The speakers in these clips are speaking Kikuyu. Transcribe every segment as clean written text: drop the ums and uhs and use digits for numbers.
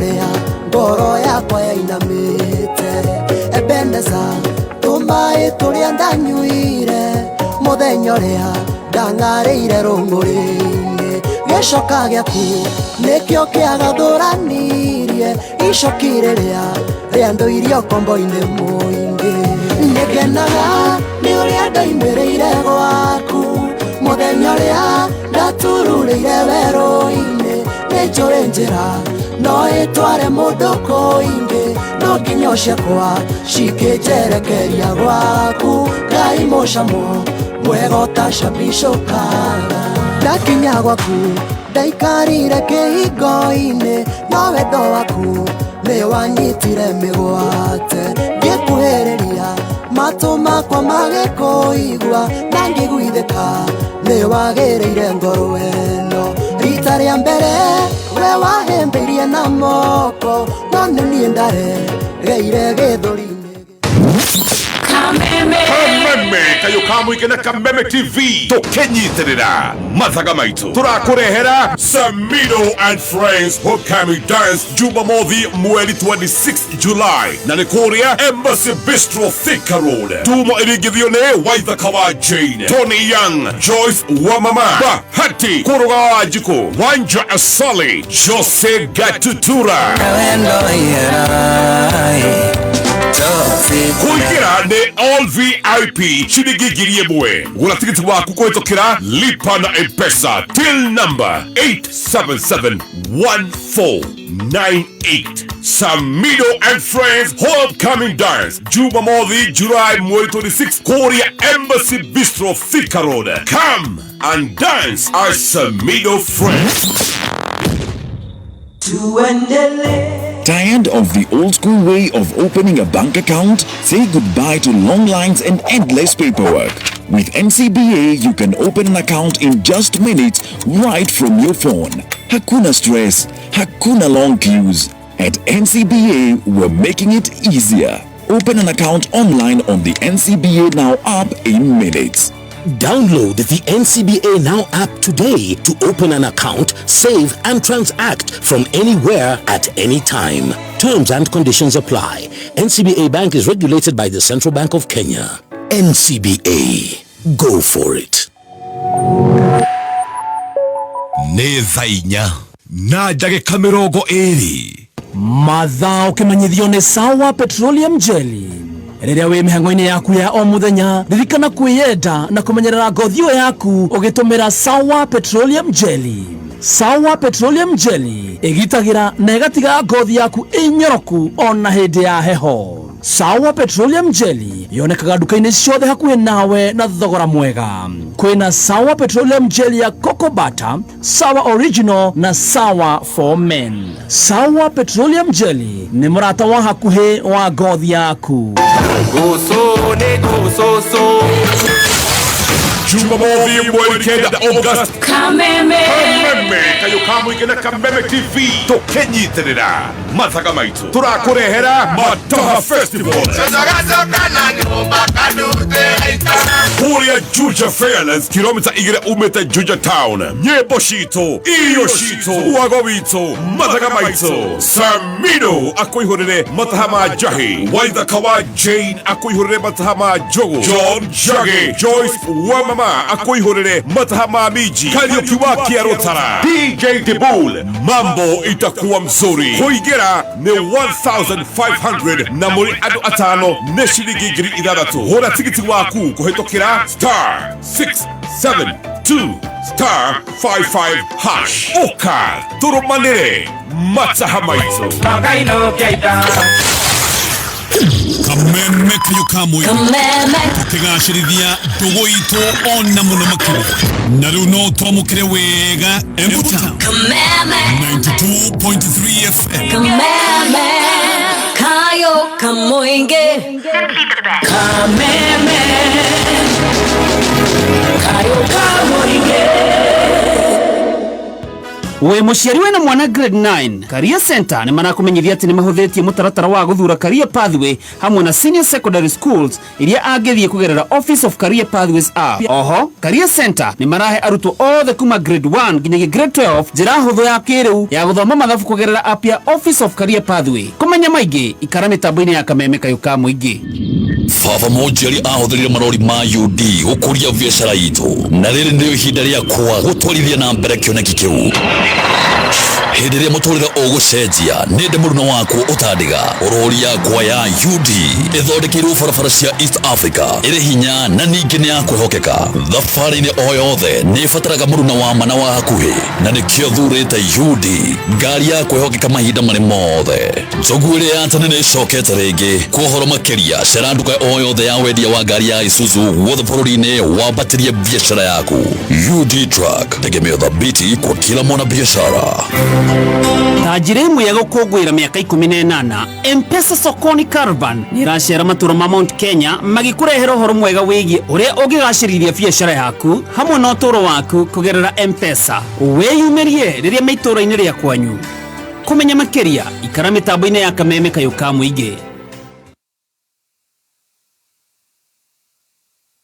Ũrĩa ngoro yakwa yainamĩte. Ebeneza, tũmaĩ tũrĩa ndanyuire mũthenya ũrĩa ndang'arĩire rũng'ũrĩ-inĩ. Gĩcoka gĩaku nĩkĩo kĩagathũranirie icoki rĩrĩa rĩandũirie ũkombo-inĩ mũingĩ. Nĩngenaga nĩ ũrĩa ndoimĩrĩire gwaku mũthenya ũrĩa ndatururĩire werũ-inĩ. Nĩ njũĩ njĩra no ĩtware mũndũ kũingĩ, no nginyo ciakwa cikĩnjerekeria gwaku. Ngai mũcamo mwega ũtacabicũkaga. Ndakinya gwaku ndaikarire kĩhingo-inĩ, no wendo waku nĩ wanyitire mĩgwate. Ngĩkuhĩrĩria matũ makwa magĩkũigua, na ngĩiguithĩka nĩ wagĩrĩire ngoro ĩno. Rita rĩa mbere we wahĩmbĩirie na moko, no nĩ niĩ ndaregeire gĩthũri-inĩ. Kameme. Kameme kayo kamwike na Kameme TV tukinyitĩrĩra mathaga maitũ tũrakũrehera Samido and Friends Homecoming Dance Jumamothi mweri 26 July na nĩ kũrĩa Embassy Bistro, Thika Road. Tumo ĩringithio nĩ Waithaka wa Jane, Tony Young, Joyce wa Mama, Bahati Kũrũga wa Njikũ, Wanja Asali, Jose Gatutura. Kũingĩra nĩ all VIP ciringi 1,000. Gũra tigiti waku kũhĩtũkĩra lipa na M-Pesa till number 8771498. Samido and Friends Homecoming Dance, Jumamothi July mweri 26, kũrĩa Embassy Bistro, Thika Road. Come and dance as Samido Friends. Tired of the old school way of opening a bank account? Say goodbye to long lines and endless paperwork. With NCBA, you can open an account in just minutes right from your phone. Hakuna stress, hakuna long queues. At NCBA, we're making it easier. Open an account online on the NCBA Now app in minutes. Download the NCBA Now app today to open an account, save, and transact from anywhere at any time. Terms and conditions apply. NCBA Bank is regulated by the Central Bank of Kenya. NCBA. Go for it. Nĩ thaa 4 na ndagĩka 20. Mathaa ũkĩmenyithio nĩ Sawa Petroleum Jelly. Rĩrĩa wĩ mĩhang'o-inĩ yaku ya o mũthenya, ririkana kwĩyenda na kũmenyerera ngothi ĩyo yaku ũgĩtũmĩra Sawa Petroleum Jelly. Sawa Petroleum Jelly ĩgitagĩra na ĩgatiga ngothi yaku ĩnyoroku ona hĩndĩ ya heho. Sawa Petroleum Jelly yonekaga nduka-inĩ ciothe hakuhĩ nawe na thogora mwega. Kwĩna Sawa Petroleum Jelly ya Cocoa Butter, Sawa Original na Sawa for Men. Sawa Petroleum Jelly nĩ mũrata wa hakuhĩ wa ngothi yaku. Jumamothi mweri 9 August. Kameme. Kameme kayo kamwike na Kameme TV tukinyitĩrĩra mathaga maitũ tũrakũrehera Mataha Festival kũrĩa Juja Fairlands, kilomita 2 umĩte Juja Town. Nyĩmbo citũ, irio citũ, wago witũ, mathaga maitũ. Samido akũihũrĩre mataha ma njahi, Waithaka wa Jane akũihũrĩre mataha ma njũgũ, John Jage, Joyce wa Mama akũihũrĩre mataha ma minji, Kariuki wa Kiarutara, DJ Dibul. Mambo itakuwa mzuri. Kũingĩra nĩ 1500 na mũrĩ andũ atano nĩ ciringi 6,000. Hũra tigiti waku kũhĩtũkĩra *672*55#. Ũka tũrũmanĩre mataha maitũ. Kameme kayo kamwe. Kameme. Tukigacĩrithia ndũgũ itũ ona mũno makĩria na rĩu no twamũkĩre wega Embu Town. Kameme. 92.3 FM. Kameme. Kayo Kamoinge. Kameme. Kayo Kamoinge. Wĩ mũciari wĩna mwana grade 9, Career Center nĩ marakũmenyithia atĩ nĩ mahũthĩtie mũtaratara wa gũthura career pathway hamwe na senior secondary schools iria angĩthiĩ kũgerera Office of Career Pathways app. Oho, Career Center nĩ marahe arutwo othe kuma grade 1 nginyagia grade 12 njĩra hũthũ ya kĩrĩu ya gũthoma mathabu kũgerera app ya Office of Career Pathway. Kũmenya maingĩ, ikara mĩtambo-inĩ ya kameme kayũ ka mũingĩ. Baba Mũnjeri ahũthĩrire marori ma UD gũkũria biacara itũ, na rĩrĩ nĩrĩo ihinda rĩakwa gũtwarithia na mbere kĩoneki kĩu. Hĩndĩ ĩrĩa mũtũrĩre ũgũcenjia, nĩ ndĩ mũruna wakwo ũtandiga. Rori yakwa ya UD ĩthondekeirwo barabara cia East Africa, ĩrĩ hinya na ningĩ nĩ ya kwĩhokeka. Thabarĩ-inĩ o yothe nĩ ĩbataraga mũruna wa ma na wa hakuhĩ, na nĩkĩo thurĩte UD, ngari ya kwĩhokeka mahinda marĩ mothe. Njogu ĩrĩa ya tene nĩ ĩcokete rĩngĩ. Kwa ũhoro makĩria, cera nduka o yothe ya wendia wa ngari ya Isuzu guothe bũrũri-inĩ, wambatĩrie biacara yaku. UD Truck, tegemeo thabiti kwa kila mwanabiashara. Ta njĩra ĩmwe ya gũkũngũĩra mĩaka 18, Mpesa Sokoni Caravan nĩ ĩracera matũra ma Mount Kenya magĩkũrehera ũhoro mwega wĩgiĩ ũrĩa ũngĩgacĩrithia biacara yaku hamwe na ũtũũro waku kũgerera Mpesa. Wĩyumĩrie rĩrĩa me itũũra-inĩ rĩa kwanyu. Kũmenya makĩria, ikara mĩtambo-inĩ ya kameme kayũ ka mũingĩ.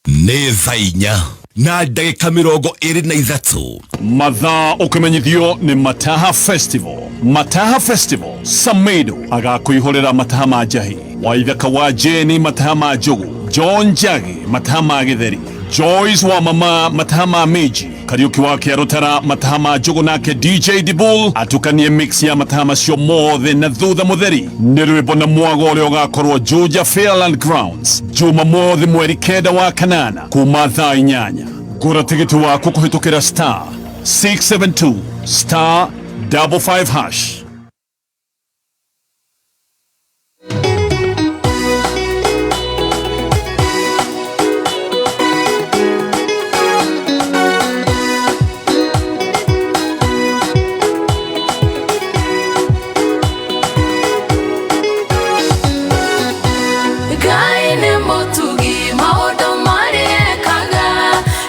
Nĩ thaa 4:23. Mathaa ũkĩmenyithio nĩ Mataha Festival. Mataha Festival, Samedo agakũihũrĩra mataha ma njahi, Waithaka wa Jeni mataha ma njugu, John Njagi mataha ma gĩtheri, Joyce wa mama mataha ma mĩnji, Kariũki wa Kĩarũtara mataha ma njugu, nake DJ Dibul atukanie mix ya mataha macio mothe, na thutha mũtheri nĩ rwĩmbo na mwago ũrĩa ũgakorwo Juja Fairland Grounds Jumamothi mweri 9 wa kanana kuma thaa 8. Gũra tigiti waku kũhĩtũkĩra star 672 star 55 hash. Ngai nĩ mũtugi, maũndũ marĩa ekaga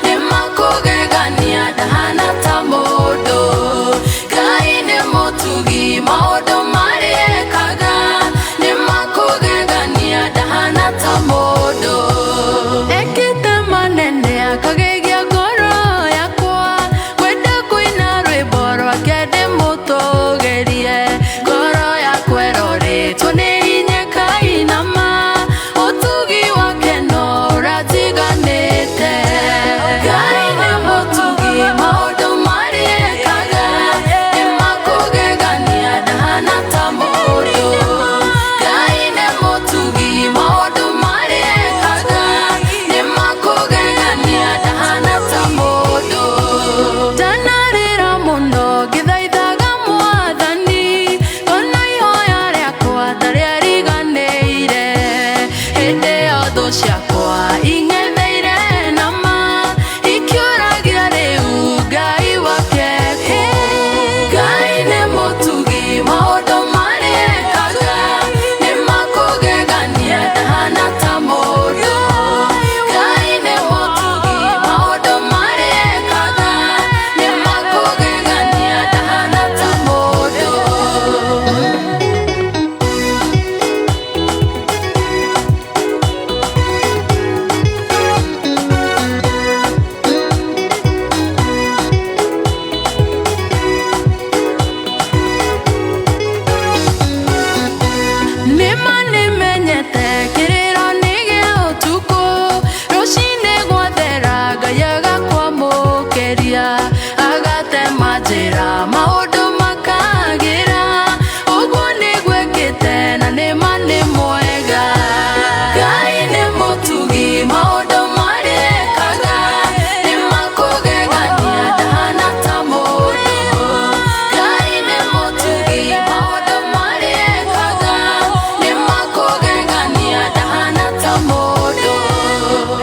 nĩ makũgegania, ndahana ta mũndũ. Ngai nĩ mũtugi, maũndũ marĩa ekaga nĩ makũgegania, ndahana ta mũndũ. Ekĩte manene akagegia ngoro yakwa, ngwenda kũina rwĩmbo rwake ndĩmũtũgĩrie. Ngoro yakwa ĩrorĩtwo nĩ hinya ĩkainama, ũtugi wake no ũratiganĩte. Ngai nĩ mũtugi, maũndũ marĩa ekaga nĩ makũgegania, ndahana ta mũndũ. Ngai nĩ mũtugi, maũndũ marĩa ekaga nĩ makũgegania, ndahana ta mũndũ. Ndanarĩra mũno ngĩthaithaga Mwathani, ngona ihoya rĩakwa ta rĩariganĩire. Hĩndĩ ĩyo thũ ciakwa ing'etheire nama, ikĩũragia rĩu Ngai wake kũ. Ngai nĩ mũtugi, maũndũ marĩa ekaga nĩ makũgegania, ndahana ta mũndũ. Ngai nĩ mũtugi, maũndũ marĩa ekaga nĩ makũgegania, ndahana ta mũndũ. Nĩma nĩmenyete kĩrĩro nĩ gĩa ũtukũ, rũcinĩ gwathera Ngai agakwamũkĩria, agatema njĩra maũndũ makagĩra, ũguo nĩguo ekĩte na nĩma nĩ mwega. Ngai nĩ mũtugi, maũndũ marĩa ekaga nĩ makũgegania, ndahana ta mũndũ. Ngai nĩ mũtugi, maũndũ marĩa ekaga nĩ makũgegania, ndahana ta mũndũ.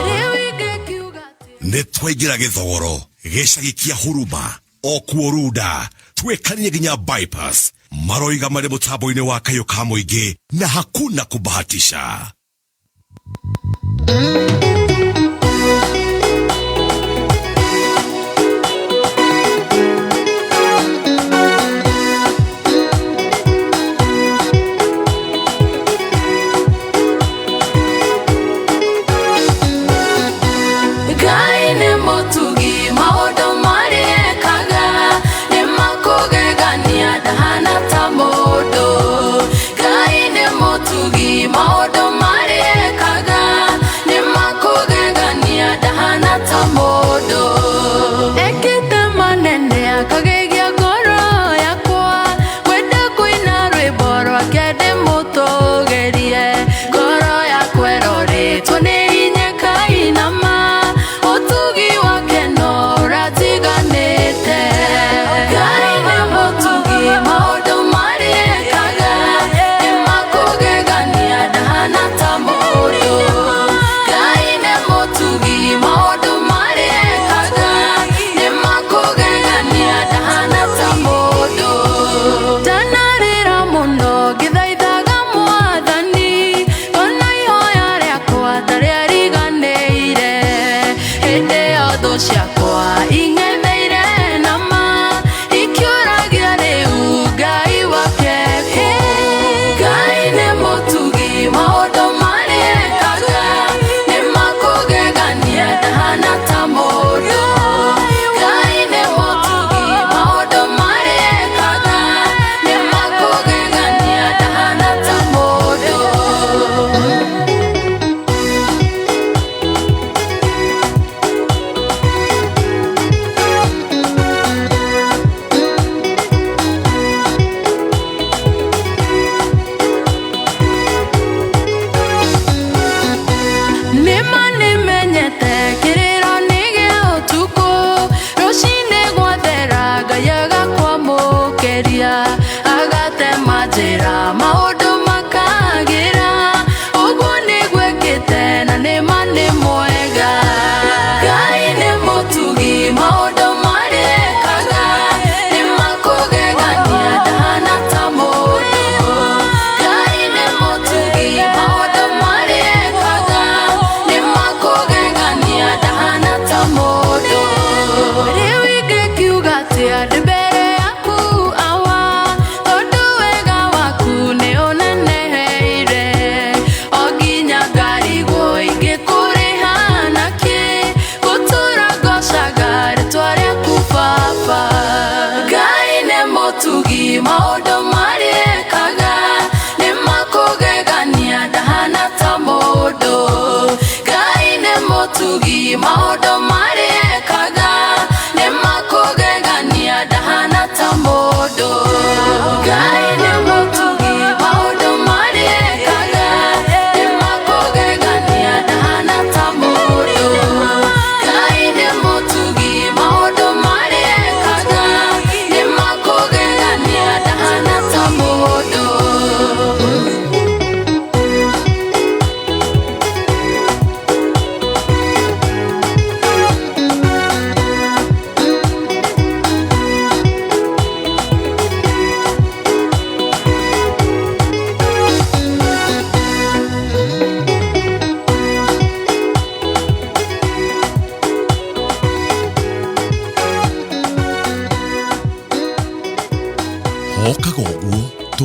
Rĩu ingĩkiuga Nĩ twaingĩra gĩthogoro gĩcagi kĩa Huruma o kuo Runda, twĩkanie nginya bypass, maroiga marĩ mũtambo-inĩ wa kayũ ka mũingĩ na hakuna kubahatisha.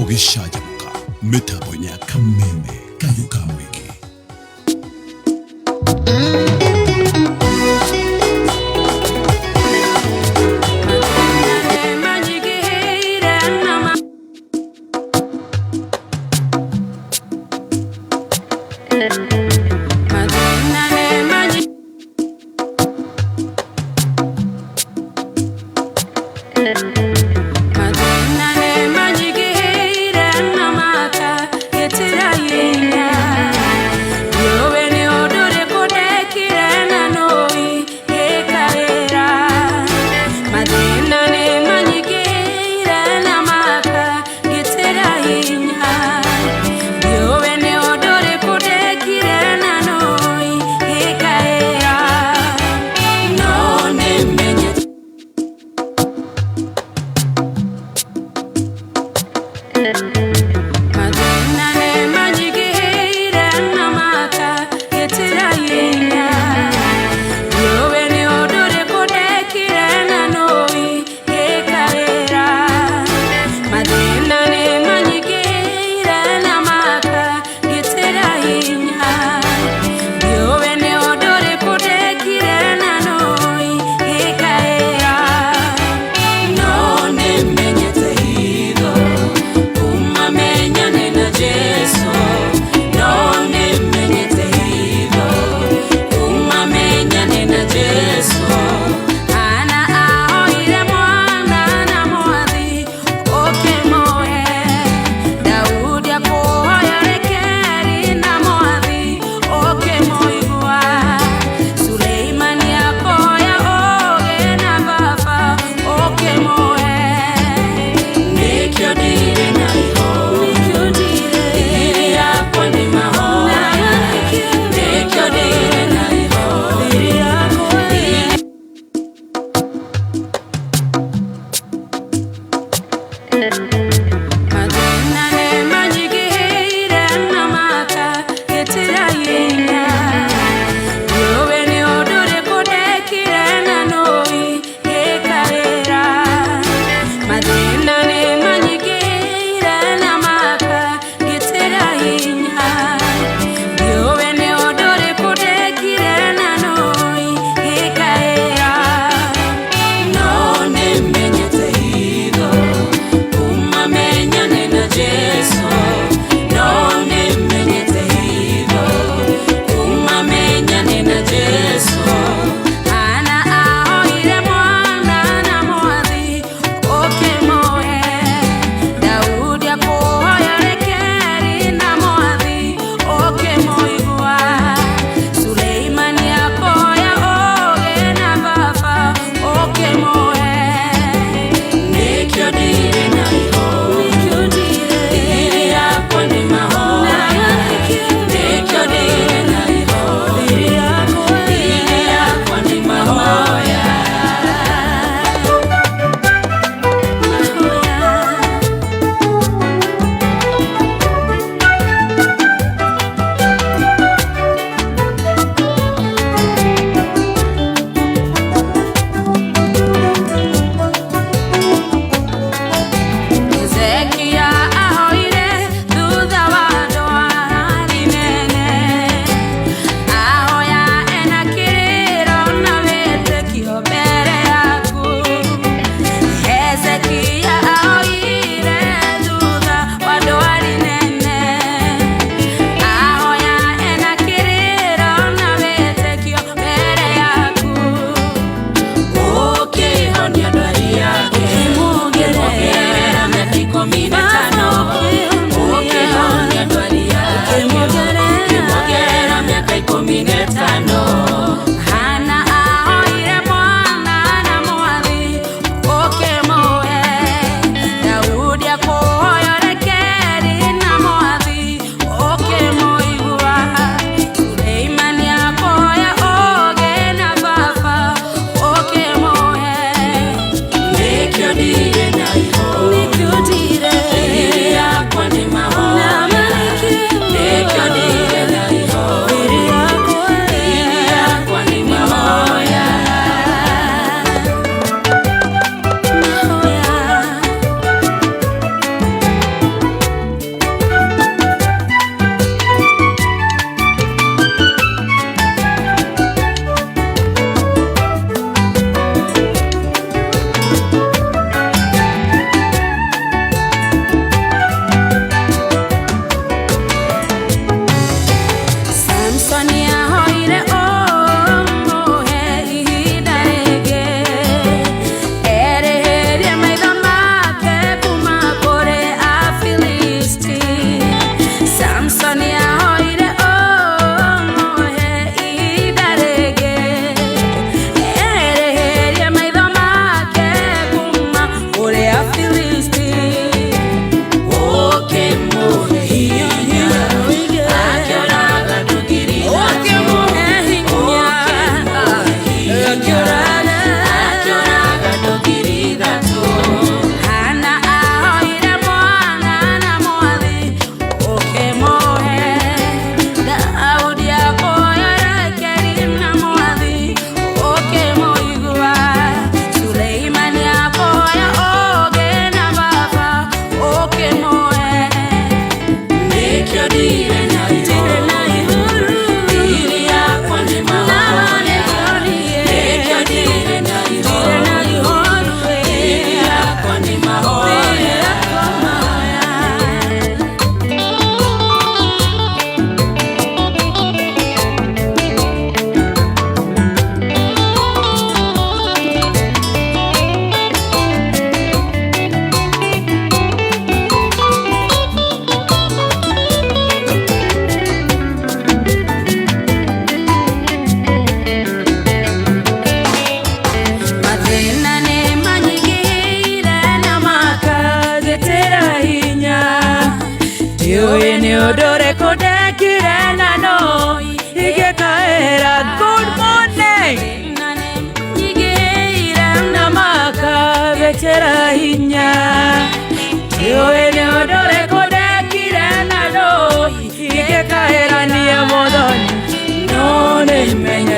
Tũgĩcanjamũka mĩtambo-inĩ ya Kameme kayũ ka mũingĩ. Mathĩna nĩmanyingĩhĩire na makangĩtĩra hinya.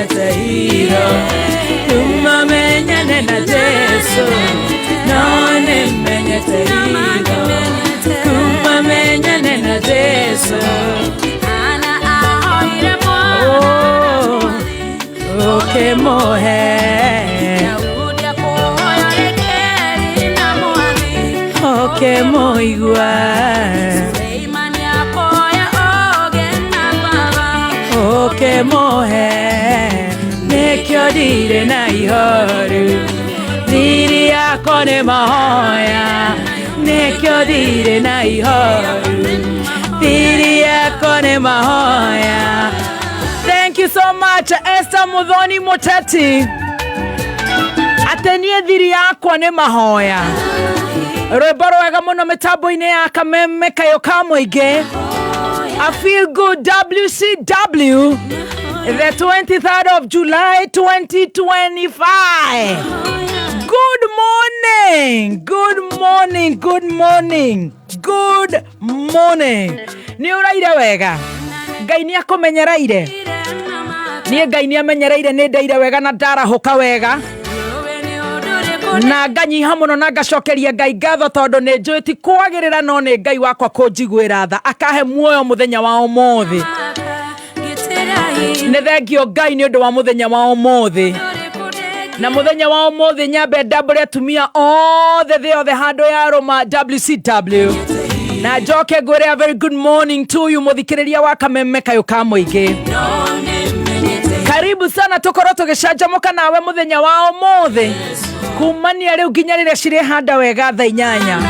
nĩmenyete hiro Kuma menyane na Jesu No nĩmenyete hiro Kuma menyane na Jesu Oh, ũkĩmũhe Ũkĩmũigua Ũkĩmũhe Nĩkĩo ndirĩ na ihoru Thiri yakwa nĩ mahoya Nĩkĩo ndirĩ na ihoru Thiri yakwa nĩ mahoya. Thank you so much, Esther Muthoni Muteti. Atĩ niĩ thiri yakwa nĩ mahoya. Rwĩmbo rwega mũno mĩtambo-inĩ ya Kameme Kayo ka mũingĩ. I feel good WCW, the 23rd of July 2025. Good morning, good morning, good morning, good morning. Nĩ ũraire wega? Ngai nĩ akũmenyereire? Niĩ Ngai nĩ amenyereire, nĩ ndaire wega na ndarahũka wega na nganyiha mũno na ngacokeria Ngai ngatho tondũ nĩ njũĩ ti kwagĩrĩra no nĩ Ngai wakwa kũnjiguĩra tha akahe muoyo mũthenya wa ũmũthĩ. Nĩ thengio Ngai nĩ ũndũ wa mũthenya wa ũmũthĩ. Na mũthenya wa ũmũthĩ nyambe ndambũre atumia othe thĩ yothe handũ ya rũma WCW na njoke ngwĩre a very good morning to you mũthikĩrĩria wa Kameme Kayo ka mũingĩ. Karibu sana tũkorwo tũgĩcanjamũka nawe mũthenya wa ũmũthĩ kumania rĩu nginya rĩrĩa cirĩhanda wega thaa 8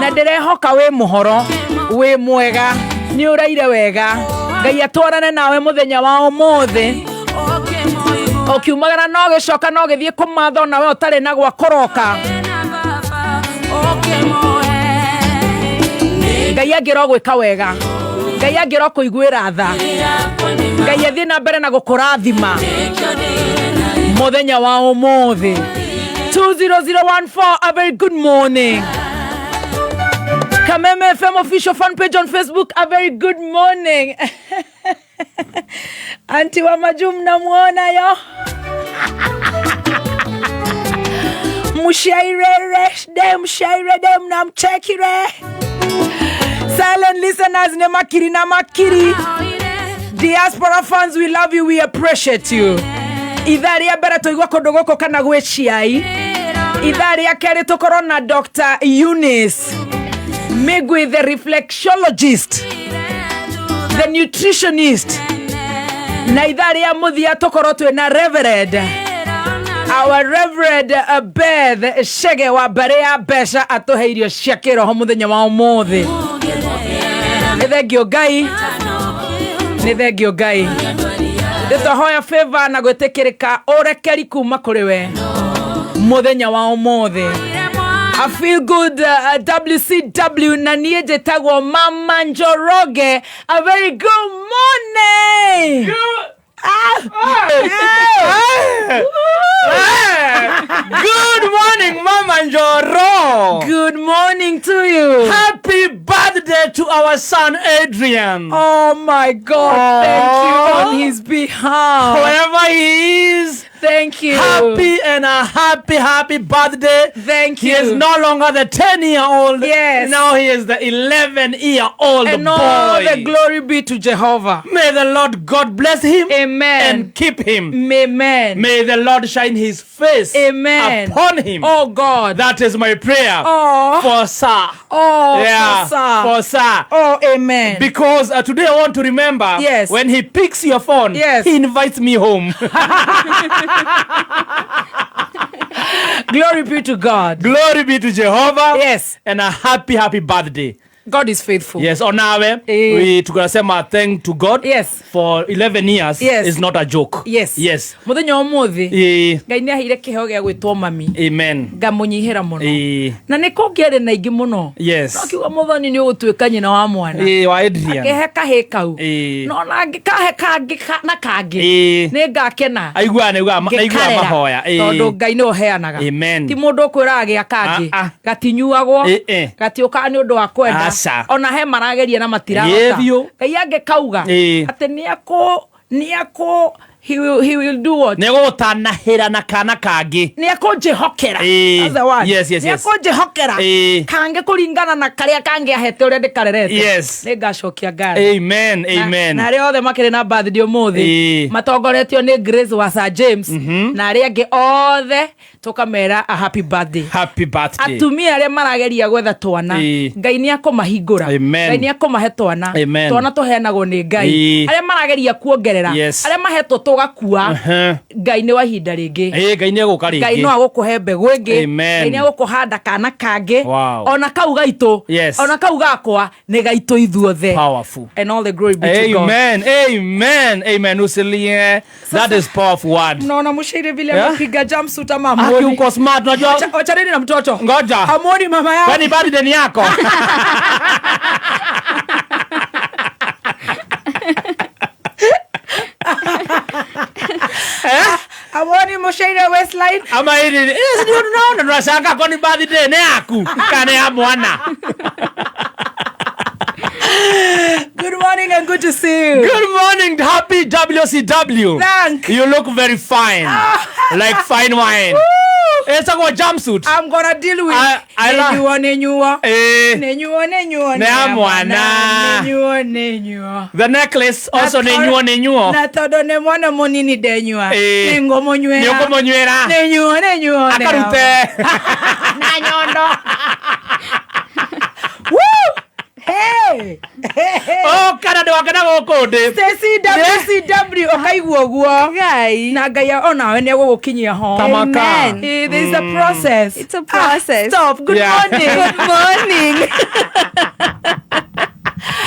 na ndĩrehoka wĩ mũhoro wĩ mwega nĩ ũraire wega. Ngai atwarane nawe mũthenya wa ũmũthĩ ũkiumagara no gĩcoka no gĩthiĩ kũmatha onawe ũtarĩ na gwa kũroka. Ngai angĩro gwĩka wega, Ngai angĩro kũiguĩra tha, Ngai athiĩ na mbere na gũkũrathima mũthenya wa ũmũthĩ. 20014, a very good morning. Kameme FM official fan page on Facebook, a very good morning. Auntie wa Majuu mnamuona yo? Mshairere de mshaire de mnamchekire. Silent listeners ne makiri na makiri. Diaspora fans, we love you, we appreciate you. Ithaa rĩa mbere tũigua kũndũ gũkũ kana gwĩ ciai. Ithaa rĩa kerĩ tũkorwo na Dr. Eunice Migwi, the reflexologist, the nutritionist. Na ithaa rĩa mũthia tũkorwo twĩna Reverend, our Reverend Beth Shege wa mbarĩ ya mbeca atũhe irio cia kĩroho mũthenya wa ũmũthĩ. Nĩ thengio Ngai, nĩ thengio Ngai. Nĩtwahoya favor na gwĩtĩkĩrĩka ũrekeri kuma kũrĩ we mũthenya wa ũmũthĩ. I feel good WCW na niĩ njĩtagwo Mama Njoroge. A very good morning. Good morning, Mama Njoro. Good morning to you. Happy birthday to our son Adrian. Oh my God, thank you on his behalf. Wherever he is, thank you. Happy and a happy, happy birthday. Thank He you. is no longer the 10-year-old. Yes. Now he is the 11-year-old And boy. all the glory be to Jehovah. May the Lord God bless him. Amen. And keep him. Amen. May the Lord shine his face. Amen. Upon him. Oh God. That is my prayer. Oh. For sir. Oh, yeah. for sir. For sir. Oh, amen. Because today I want to remember. Yes. When he picks your phone. Yes. He invites me home. Glory be to God. Glory be to Jehovah. Yes. And a happy, happy birthday. God is faithful. Yes, onawe we tukasema thank to God. Yes. For 11 years Yes. is not a joke. Yes. Yes. Muthenya umuthi Eh, Ngai nĩ aheire kĩheo gĩa gwĩtwo mami. Amen. Ngamũnyihĩra mũno. Eh, Na nĩ kũngĩarĩ na aingĩ mũno. Yes. No kiuga Mũthoni nĩ ũgũtuĩka nyina wa mwana. Eh, wa Adrian. Akĩhe kahĩ kau. Eh. No na angĩkahe kangĩ na kangĩ. Eh. Nĩ ngakena. Aiguaga naiguaga Ngĩkarera. mahoya. Eh. Tondũ Ngai nĩwe ũheanaga. Amen. Ti mũndũ ũkwĩraga gĩa kangĩ. Ah, ah. Gatinyuagwo. Eh, eh. Gatiũkaga nĩ ũndũ wa kwenda. Aca. Ona he marageria na matirahota. Ĩ biũ. Ngai angĩkauga Ĩ. atĩ nĩ akũ He will do what? Nä gå tanahä ra na kana kangä. Nä ekånjähokera. Ĩĩ. That's the word. Yes. Nĩ ekũnjĩhokera Ĩĩ. kangä kå ringana na karĩa kangĩ ahete ũrĩa ndĩkarerete. Nĩ ngacokia ngatho. Amen, amen. Na arĩa othe makĩrĩ na birthday ũmũthĩ, matongoretio nĩ Grace wa Sir James na arĩa angĩ othe, tũkamera a happy birthday. Happy birthday. Atumia arĩa marageria gwetha twana, Ngai nĩ akũmahingũra. Amen. Ngai nĩ akũmahe twana. Amen. Twana tũheanagwo nĩ Ngai. Arĩa marageria kuongerera, arĩa mahetwo tũgakua, Ngai nĩ wa ihinda rĩngĩ. Ĩĩ, Ngai nä egå ka rä. Ngai no agũkũhe mbegũ ĩngĩ. Amen. Ngai nĩ agũkũhanda kana kangĩ. Ona kau gaitũ, ona kau gakwa nĩ gaitũ ithuothe. Powerful. And all the glory be to God. Amen, amen, amen. Usilie. That is powerful word. Mnaona mshairi vile amepiga jumpsuit ama Aki hamuoni? uko smart, unajua. Wachaneni na mtoto. Ngoja. Hamuoni mama yao? Kwani birthday ni yako? Eh? Hamuoni mshairi waistline? Ama hili si ndio tunaona, tunashangaa kwani birthday ni yaku kana ya mwana? Good morning and good to see you. Good morning, happy WCW. Thank you. Look very fine. Like fine wine. It's a jumpsuit. I'm gonna deal with nenyuo nenyuo. Nenyuo nenyuo. Ne ya mwana. Nenyuo nenyuo. The necklace also nenyuo nenyuo. Na todo ne mwana munini denyua. Nĩngũmũnywĩra. Nĩũkũmũnywĩra. Nenyuo nenyuo. Akarute. Na nyondo. Woo! Hey! Hey, hey. Oh, kana ndwakena gũkũ ndĩ. Stacy WCW ũkaigua ũguo na Ngai onawe nĩ egũgũkinyia ho. Tamaka. Amen. There is a process. It's a process. Stop. Good morning. Good morning.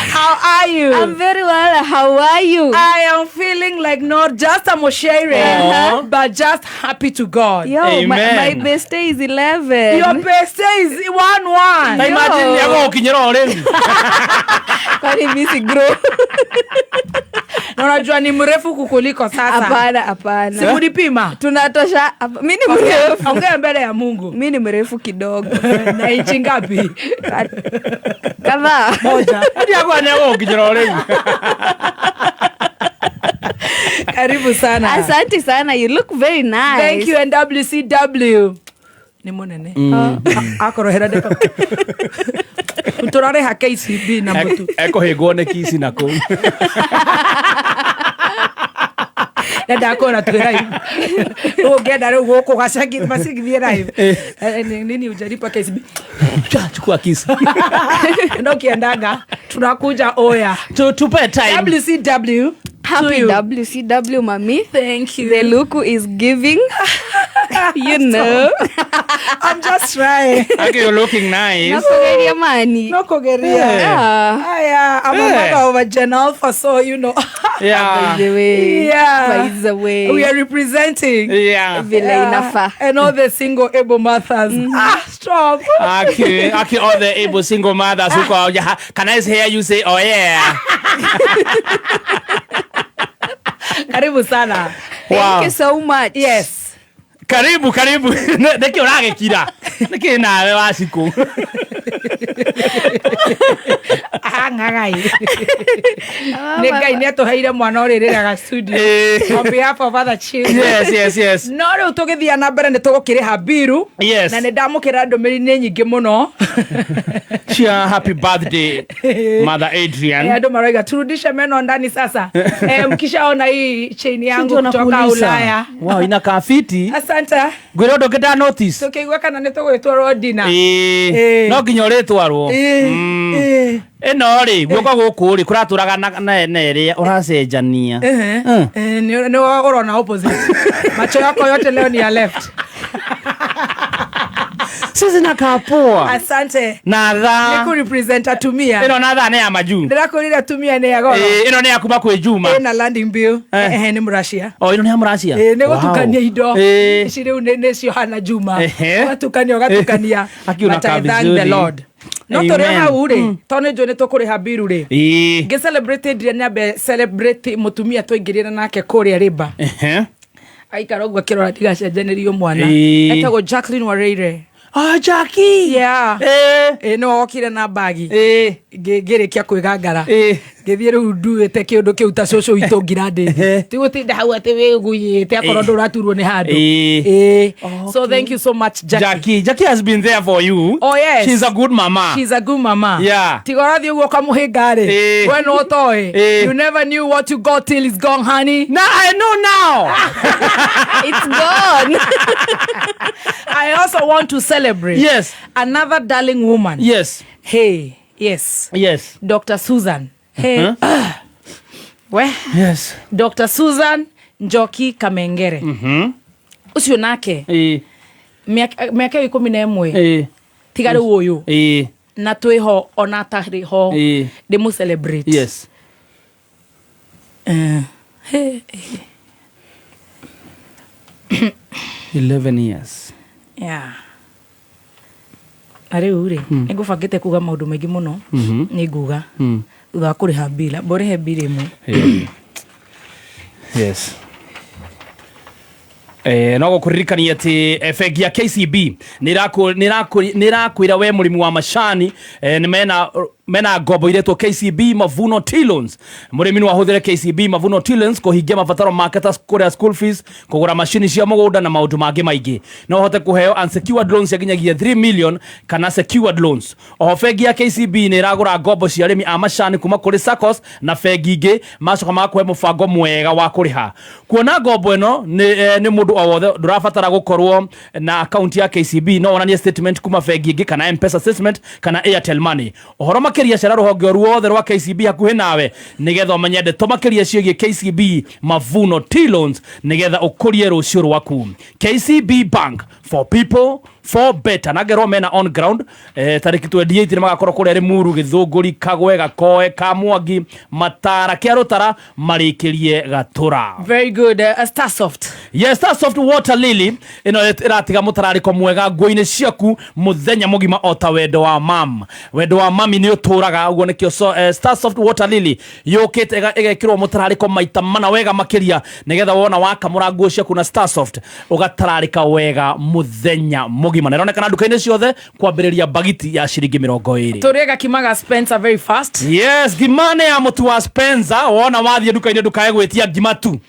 How are you? I'm very well. How are you? I am feeling like not just a moshere, but just happy to God. Yo, my Amen. best day is 11. Your birthday is 1-1. Ta imagine nĩ egũgũkinyĩra o rĩu. Kwani mimi si grow? Na unajua ni mrefu kukuliko sasa. Hapana, hapana. Simulipima. Tunatosha. Mimi ni mrefu. Ongea mbele ya Mungu. Mimi ni mrefu kidogo. Na inchi ngapi? Kadhaa. Moja. Hadi yakwa nĩ egũgũkinyĩra o rĩu. Karibu sana. Asante sana. You look very nice. Thank you, NWCW. Nĩ mũnene. Akorohera ndeka. Tũrarĩha KCB na mũtu. Ekũhĩngwo nĩ kici na kũu. Ndakona twĩ live. Ũngĩenda rĩu gũkũ gacagi macigithie live. Nini ujalipa KCB? Chukua kisu. Ndio ukiendaga tunakuja oya. Tupe time. WCW. Happy to you. WCW, mami. Thank you. The look is giving. You know. I'm just trying. Okay, you're looking nice. Nakugeria mani. No kugeria. Yeah. Aya, I'm a mother of a Gen Alpha, so you know. Yeah. By the way. Yeah. By the way. We are representing. Yeah. Vile inafaa. And all the single able mothers. Ah, stop. Okay, all the able single mothers who call, yeah, can I hear you say, "Oh yeah"? Karibu sana. Thank you so much. Yes. Karibu, karibu. Nĩkĩ ũragĩkira? Nĩkĩ nawe wacikũ? Ang'agai. Nĩ Ngai nĩ atũheire mwana ũrĩrĩraga studio. On behalf of other children. Yes. No rĩu tũgĩthiĩ na mbere nĩ tũgũkĩrĩha mbiru. Na nĩ ndamũkĩra ndũmĩrĩri nĩ nyingĩ mũno. Chia happy birthday, Mother Adrian. Andũ marauga turudishe meno ndani sasa. Mkishaona hii chain yangu Ndio kutoka nakuuliza. Ulaya. Wow, inakaa fiti. Asante. Ngwĩra ũndũ ũngĩ nda notice. Tũkĩigua kana nĩ tũgwĩtwarwo dinner. Ĩĩ. No nginya ũrĩtwarwo. Ĩno rĩ, guoko gũkũ rĩ kũratũraga na ĩrĩa ũracenjania. Nĩ ũrona opposite. Macho yako yote leo ni ya left. Sisi nakaa poa. Asante. Na thaa. Nĩ kũrepresent atumia. Ĩno na thaa nĩ ya majuu. Ndĩrakwĩrire atumia nĩ ya goro. Ĩĩ, ĩno nĩ ya kuma kwĩ Juma. Ĩna landing bill. Nĩ mũracia. Oh, ĩno nĩ ya mũracia. Ĩĩ, nĩ gũtukania indo. Ĩĩ. Ici rĩu nĩ ciohana Juma. Ũgatukania ũgatukania. Aki unakaa But I thank the vizuri. Lord. No tũrĩ Amen. hau rĩ, tondũ nĩ njũĩ nĩ tũkũrĩha mbiru rĩ. Ngĩ celebrate Adrian nyambe celebrate mũtumia twaingĩrire nake kũrĩa Rĩmba. Aikara ũguo akĩrora ndigacenjanĩrio mwana. Etagwo Jacqueline Wareire. Ah, Jackie. Yeah. Nĩwe wokire na bagi. Ngĩrĩkia kwĩgangara, ngĩthiĩ rĩu nduĩte kĩũndũ kĩu ta cũcũ witũ ngirandĩthi, tigũtinda hau atĩ wĩguyĩte akorwo ndũraturwo nĩ handũ. Ĩĩ. So thank you so much, Jackie. Jackie. Jackie has been there for you. Oh yes. She's a good mama. She's a good mama. Tiga ũrathiĩ ũguo ũkamũhĩnga rĩ, we no ũtoĩ. You never knew what you got till it's gone, honey. Now I know now. It's gone. I also want to celebrate another darling woman. Hey, yes. Dr. Susan. Hey. We. Dr. Susan Njoki Kamengere. Ũcio nake mĩaka 11 tiga rĩu ũyũ na twĩho ona atarĩ ho, ndĩmũ celebrate. Hey, 11 years. Yeah. Na rĩu rĩ, nĩ ngũbangĩte kuga maũndũ maingĩ mũno. Nĩ nguga thutha wa kũrĩha mbira, mbũrĩhe mbira ĩmwe. Yes. No gũkũririkania atĩ bengi ya KCB nĩ ĩrakwĩra we mũrĩmi wa macani, nĩ mena ngombo iretwo KCB Mavuno Tea Loans. Mũrĩmi no ahũthĩre KCB Mavuno Tea Loans kũhingia mabataro make ta kũrĩa school fees, kũgũra macini cia mũgũnda na maũndũ mangĩ maingĩ. No ũhote kũheo unsecured loans cia nginyagia 3 million kana secured loans. Oho bengi ya KCB nĩ ĩragũra ngombo cia arĩmi a macani kuma kũrĩ SACCOS na bengi ingĩ, macoka magakũhe mũbango mwega wa kũrĩha. Kuona ngombo ĩno nĩ mũndũ o wothe, ndũrabatara gũkorwo na akaunti ya KCB, no wonanie statement kuma bengi ĩngĩ kana M-Pesa statement kana Airtel Money. Ũhoro makĩria, cera rũhonge o ruothe rwa KCB hakuhĩ nawe nĩgetha ũmenye ndeto makĩria ciĩgiĩ KCB Mavuno Tea Loans nĩgetha ũkũrie rũciũ rwaku. KCB Bank, for people, for better. Na ngerwo mena on ground, tarĩki 28 nĩ magakorwo kũrĩa Limuru, Gĩthũngũri, Kagwe, Gakoe, Kamwangi, Matara, Kĩarũtara, marĩkĩrie Gatũra. Very good. Starsoft. Yes, Starsoft Water Lily ĩno ĩratiga mũtararĩko mwega nguo-inĩ ciaku mũthenya mũgima o ta wendo wa mam. Wendo wa mami nĩ ũtũraga ũguo, nĩkĩo so, Starsoft Water Lily yũkĩte ĩgekĩrwo mũtararĩko maita mana wega makĩria, nĩgetha wona wakamũra nguo ciaku na Starsoft ũgatararĩka wega mũthenya mũgima, na ĩronekana nduka-inĩ ciothe kwambĩrĩria bagiti ya ciringi 20. Tũrĩe gakimaga Spencer very fast. Yes, ngima nĩ ya mũtu wa Spencer. Wona wathiĩ nduka-inĩ ndũkae gwĩtia ngima tu.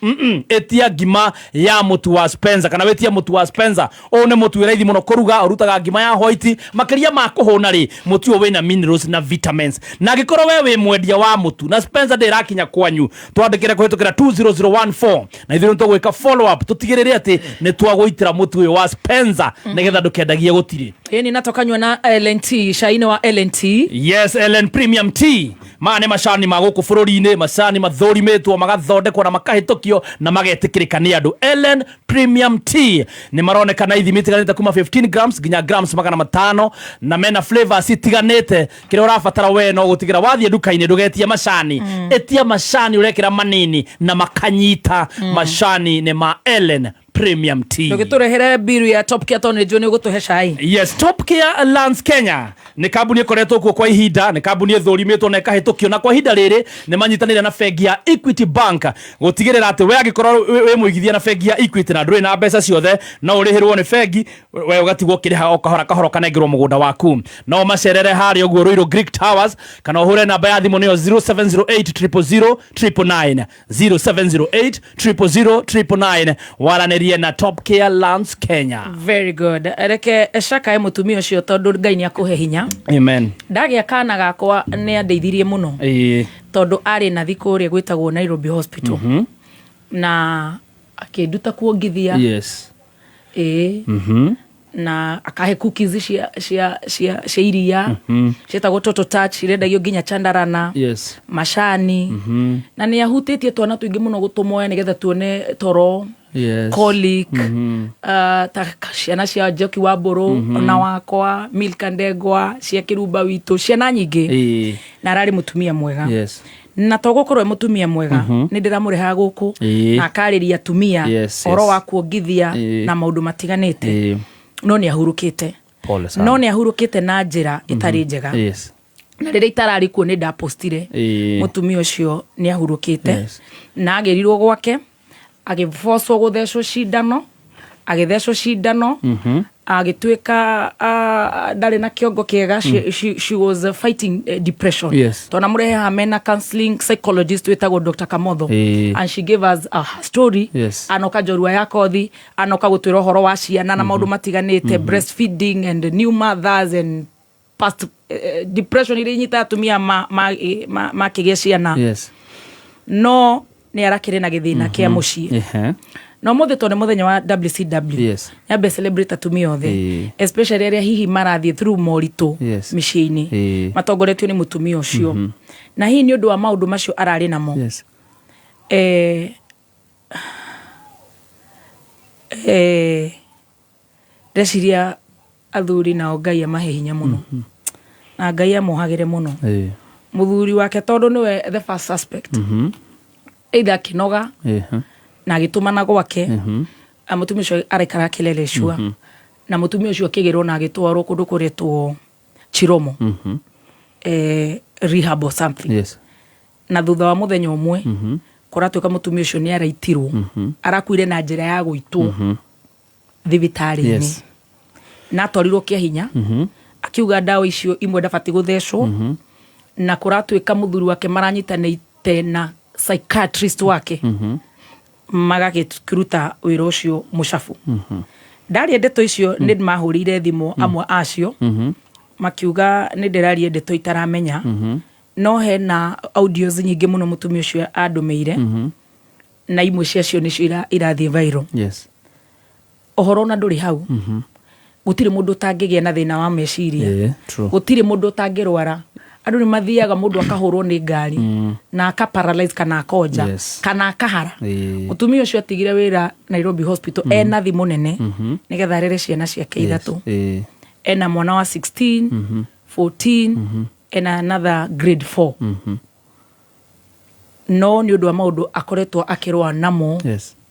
Ĩtia ngima ya mũtu wa Spencer kana wĩtie mũtu wa Spencer. Ũyũ nĩ mũtu wĩ raithi mũno kũruga, ũrutaga ngima ya white. Makĩria ma kũhũna rĩ, mũtu ũyũ wĩna minerals na vitamins. Na angĩkorwo we wĩ mwendia wa mũtu na Spencer ndĩrakinya kwanyu, twandĩkĩre kũhĩtũkĩra 20014 na ithuĩ nĩtũgwĩka follow up tũtigĩrĩre atĩ nĩ twagũitĩra mũtu ũyũ wa Spencer nĩgetha ndũkendagie gũtirĩ. Ĩni na tũkanyua na LNT, cai-inĩ wa LNT. Yes, LN Premium Tea. Maya nĩ macani ma gũkũ bũrũri-inĩ, macani mathũrimĩtwo, magathondekwo na makahĩtũkio na magetĩkĩrĩka nĩ andũ. LN Premium Tea nĩ maronekana ithimi itiganĩte kuma 15 grams nginya grams 500, na mena flavors itiganĩte. Kĩrĩa ũrabatara we no gũtigĩra wathiĩ nduka-inĩ ndũgetie macani, ĩtia macani ũrekĩra manini na makanyita. Macani nĩ ma Ellen Premium Tea. Ndũgĩtũrehere mbiru ya Top Care tondũ nĩ njũĩ nĩ ũgũtũhe cai. Yes, Top Care Lands Kenya nĩ kambuni ĩkoretwo kuo kwa ihinda, nĩ kambuni ĩthũrimĩtwo na ĩkahĩtũkio, na kwa ihinda rĩrĩ nĩ manyitanĩire na bengi ya Equity Bank gũtigĩrĩra atĩ we angĩkorwo wĩ mũigithia na bengi ya Equity na ndũrĩ na mbeca ciothe, no ũrĩhĩrwo nĩ bengi, we ũgatigwo ũkĩrĩha o kahora kahora ũkanengerwo mũgũnda waku. No macerere harĩa ũguo Ruiru Greek Towers kana ũhũre namba ya thimũ nĩyo 0708 000 999, 0708 000 999, waranĩrie na Top Care Lands Kenya. Very good. Reke cakae mũtumia ũcio tondũ Ngai nĩ akũhe hinya. Amen. Ndagĩa kana gakwa nĩ andeithirie mũno tondũ arĩ nathi kũrĩa gwĩtagwo Nairobi Hospital na akĩnduta kuongithia. Ĩĩ. Na akahe cookies cia iria ciĩtagwo Toto Touch, irendagio nginya Chandarana, macani, na nĩ ahutĩtie twana tũingĩ mũno gũtũmoya nĩgetha tuone toro, colic, ta ciana cia Njoki wa Mbũrũ, ona wakwa Milka Ndegwa, cia Kĩrumba witũ, ciana nyingĩ. Na ararĩ mũtumia mwega, na to gũkorwo e mũtumia mwega, nĩ ndĩramũrehaga gũkũ na akarĩria atumia ũhoro wa kuongithia na maũndũ matiganĩte. No nĩ ahurũkĩte. Pole sana. No nĩ ahurũkĩte na njĩra ĩtarĩ njega. Na rĩrĩa itararĩ kuo nĩ ndapostire mũtumia ũcio nĩ ahurũkĩte. Na agĩrirwo gwake, agĩbocwo gũthecwo cindano, agĩthecwo cindano. Agĩtuĩka ndarĩ na kĩongo kĩega, she was fighting depression. Twana mũrehe haha mena counseling psychologist wĩtagwo Dr. Kamotho. And she gave us a story. Anoka njorua ya kothi, anoka gũtwĩra ũhoro wa ciana na maũndũ matiganĩte, breastfeeding and new mothers and past depression iria inyitaga atumia makĩgĩa ciana. No nĩ arakĩrĩ na gĩthĩna kĩa mũciĩ. No mũthĩ tondũ nĩ mũthenya wa WCW, nyambe celebrate atumia othe, especially arĩa hihi marathiĩ through moritũ mĩciĩ-inĩ matongoretio nĩ mũtumia ũcio, na hihi nĩ ũndũ wa maũndũ macio ararĩ namo. Ndeciria athuri nao Ngai amahe hinya mũno na Ngai amohagĩre mũno. Mũthuri wake, tondũ nĩwe the first suspect, either akĩnoga na agĩtũmana gwake. Mũtumia ũcio araikara akĩleleshua, na mũtumia ũcio akĩgĩrwo na agĩtwarwo kũndũ kũretwo Chiromo, rehab or something. Na thutha wa mũthenya ũmwe kũratuĩka mũtumia ũcio nĩ araitirwo, arakuire na njĩra ya gũitwo thibitarĩ-inĩ. Na atwarirwo kĩa hinya, akiuga ndawa icio imwe ndabatiĩ gũthecwo, na kũratuĩka mũthuri wake maranyitanĩte na psychiatrist wake magakĩruta wĩra ũcio mũcabu. Ndaria ndeto icio, nĩ mahũrĩire thimũ amwe acio, makiuga nĩ ndĩraria ndeto itaramenya, no hena audios nyingĩ mũno mũtumia ũcio andũmĩire, na imwe ciacio nĩcio irathiĩ viral. Ũhoro ona ndũrĩ hau, gũtirĩ mũndũ ũtangĩgĩa na thĩna wa meciria. True. Gũtirĩ mũndũ ũtangĩrwara. Andũ nĩ mathiaga, mũndũ akahũrwo nĩ ngari na aka paralyze kana akonja kana akahara. Mũtumia ũcio atigire wĩra Nairobi Hospital ena thimũ nene nĩgetha arere ciana ciake ithatũ. Ena mwana wa 16, 14, ena another grade 4. No nĩ ũndũ wa maũndũ akoretwo akĩrũa namo,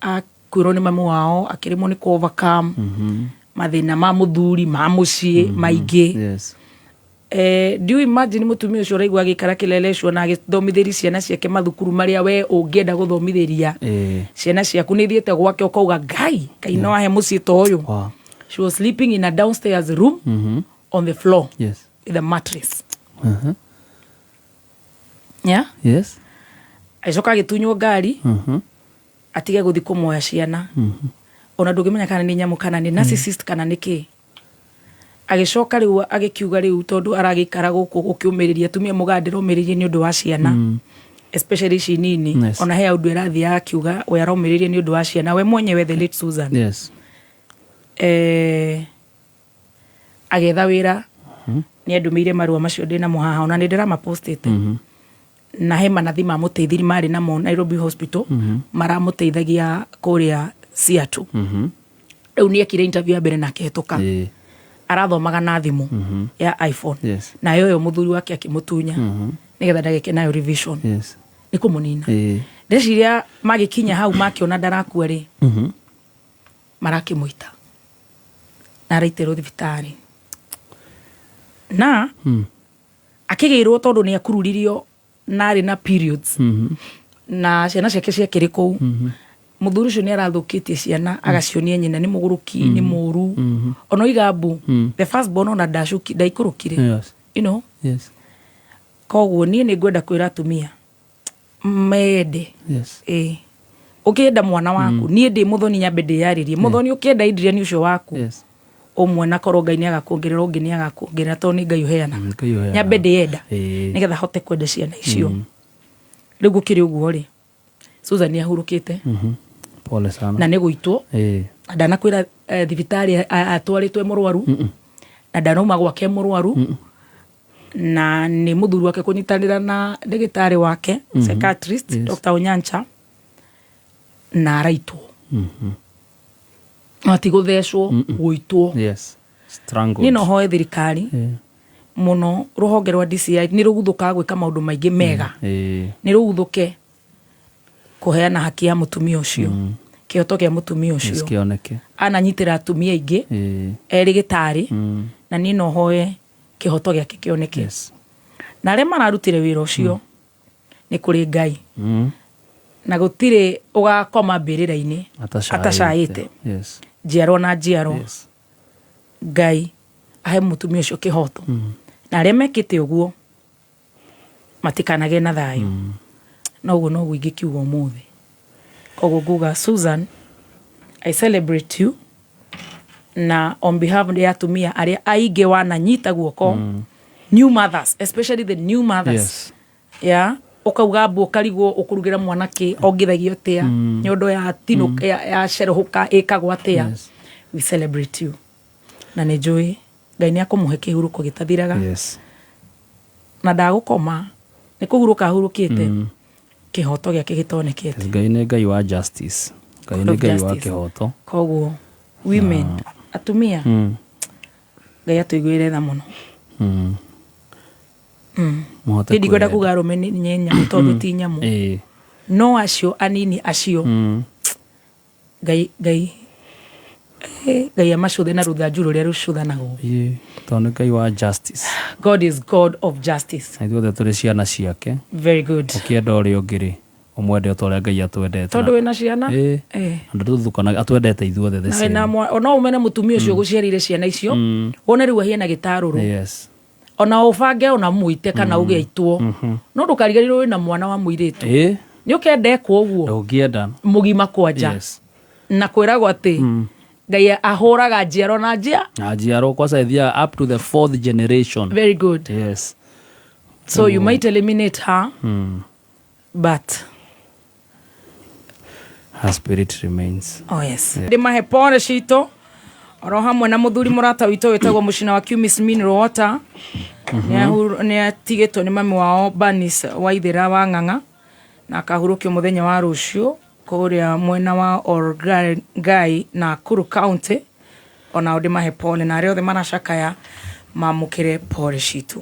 akwĩrwo nĩ mamu wao, akĩremwo nĩ kũ overcome mathĩna ma mũthuri ma mũciĩ maingĩ. Do you imagine mũtumia ũcio ũraigua agĩikara kĩleleshwa na agĩthomithĩria ciana ciake mathukuru marĩa we ũngĩenda gũthomithĩria ciana ciaku? Nĩ thiĩte gwake ũkauga, Ngai, Ngai no ahe mũciĩ ta ũyũ. She was sleeping in a downstairs room on the floor with a mattress. Yeah. Agĩcoka agĩtunywo ngari, atige gũthiĩ kũmoya ciana. Ona ndũngĩmenya kana nĩ nyamũ kana nĩ narcissist kana nĩ kĩ. Agĩcoka rĩu agĩkiuga rĩu tondũ aragĩikara gũkũ gũkĩũmĩrĩria atumia mũgandĩra ũmĩrĩrie nĩ ũndũ wa ciana, especially ici nini. Ona he ũndũ ĩrathiaga akiuga we aromĩrĩrie nĩ ũndũ wa ciana we mwenyewe, the late Susan. Agetha wĩra, nĩ andũmĩire marũa macio ndĩ namo haha, ona nĩ ndĩramapostĩte, na he manathi mamũteithirie marĩ namo Nairobi Hospital, maramũteithagia kũrĩa Seattle. Rĩu nĩ ekire interview ya mbere na akĩhetũka. Arathomaga na thimũ ya iPhone. Nayo ĩyo mũthuri wake akĩmũtunya nĩgetha ndageke nayo revision. Nĩ kũmũnina. Ndeciria magĩkinya hau makĩona ndarakua rĩ, marakĩmũita na araitĩrwo thibitarĩ na akĩgĩrwo tondũ nĩ akururirio na arĩ na periods na ciana ciake ciakĩrĩ kũu. Mũthuri ũcio nĩ arathũkĩtie ciana, agacionia nyina nĩ mũgũrũki, nĩ mũru, ona oiga mbu the first born ona ndacuki ndaikũrũkire. Koguo niĩ nĩ ngwenda kwĩra atumia mende. Ĩ ũkĩenda mwana waku, niĩ ndĩ mũthoni, nyambe ndĩyarĩrie mũthoni, ũkĩenda Adrian ũcio waku ũmwe, na korwo Ngai nĩ agakuongerera ũngĩ, nĩ agakuongerera, tondũ nĩ Ngai ũheanaga. Ngai ũheanaga. Nyambe ndĩyenda nĩgetha hote kwenda ciana icio. Rĩu gũkĩrĩ ũguo rĩ, Susan nĩ ahurũkĩte. Pole sana. Na nĩ gũitwo. Na ndanakwĩra thibitarĩ atwarĩtwo e mũrwaru, na ndanauma gwake e mũrwaru, na nĩ mũthuri wake kũnyitanĩra na ndagĩtarĩ wake, psychiatrist, Dr. Onyancha, na araitwo, no ti gũthecwo, gũitwo. Strangled. Niĩ no hoe thirikari mũno, rũhonge rwa DCI nĩ rũguthũkaga gwĩka maũndũ maingĩ mega, nĩ rũguthũke kũheana haki ya mũtumia ũcio, kĩhoto kĩa mũtumia ũcio. Kĩoneke. Ananyitĩra atumia aingĩ erĩ gĩtarĩ, na niĩ no hoe kĩhoto gĩake kĩoneke. Na arĩa mararutire wĩra ũcio, nĩ kũrĩ Ngai, na gũtirĩ ũgakoma mbĩrĩra-inĩ Atacaĩte. atacaĩte. Njiarwa na njiarwa. Ngai ahe mũtumia ũcio kĩhoto na arĩa mekĩte ũguo matikanagĩe na thayũ. Noguo noguo ingĩkiuga ũmũthĩ. Koguo nguga, Susan, I celebrate you na on behalf ya atumia arĩa aingĩ wananyita guoko, new mothers, especially the new mothers. Yeah, ukauga mbu ukarigwo ukurugĩra mwana kĩ, ongithagio atĩa, nyondo ya tino ya cerohũka ĩkagwo atĩa. We celebrate you na nĩ njũĩ Ngai nĩ akũmũhe kĩhurũko gĩtathiraga. Na ndagũkoma nĩ kũhurũka ahurũkĩte kĩhoto gĩake gĩtonekete. Ngai nĩ Ngai wa justice, Ngai God nĩ of Ngai wa justice. kĩhoto. Koguo women, atumia, Ngai atũiguĩre tha mũno. Mũhote Niĩ ndikwenda kwĩyenda. kuga arũme nĩ nyamũ, tondũ ti nyamũ. No acio anini acio, Ngai amacũthe na rũthanju rũrĩa rũcũthanagwo. Ĩĩ, tondũ nĩ Ngai wa justice. God is God of justice. Na ithuothe tũrĩ ciana ciake. Very good. Ũkĩenda ũrĩa ũngĩ rĩ, ũmwende o ta ũrĩa Ngai atwendete. Tondũ wĩna ciana. Na ndũthukanaga, atwendete ithuothe the Na same. wĩna ona umene mũtumia ũcio ũgũciarĩire ciana icio, wone rĩu ahiana gĩtarũrũ, ona ũbange ona mũite kana ũgĩaitwo, no ndũkariganĩrwo wĩna mwana wa mũirĩtu. Nĩ ũkendekwo ũguo Ndũngĩenda. Mũgima kwanja. Na kwĩragwo atĩ Ngai ahũraga njiaro na njia Na njiaro kwanza ithiaga up to the fourth generation. Very good. So you might eliminate her, but Her spirit remains. Oh yes. Ndĩmahe pole citũ oro hamwe na mũthuri mũrata witũ wĩtagwo Mũcina wa Cumis Mineral Water. Nĩ atigĩtwo nĩ mami wao Banis Waithĩra wa Ng'ang'a na akahurũkio mũthenya wa rũciũ kũrĩa mwena wa Olgai, Nakuru County. Onao ndĩmahe pole na arĩa othe maracakaya mamũkĩre pole citũ.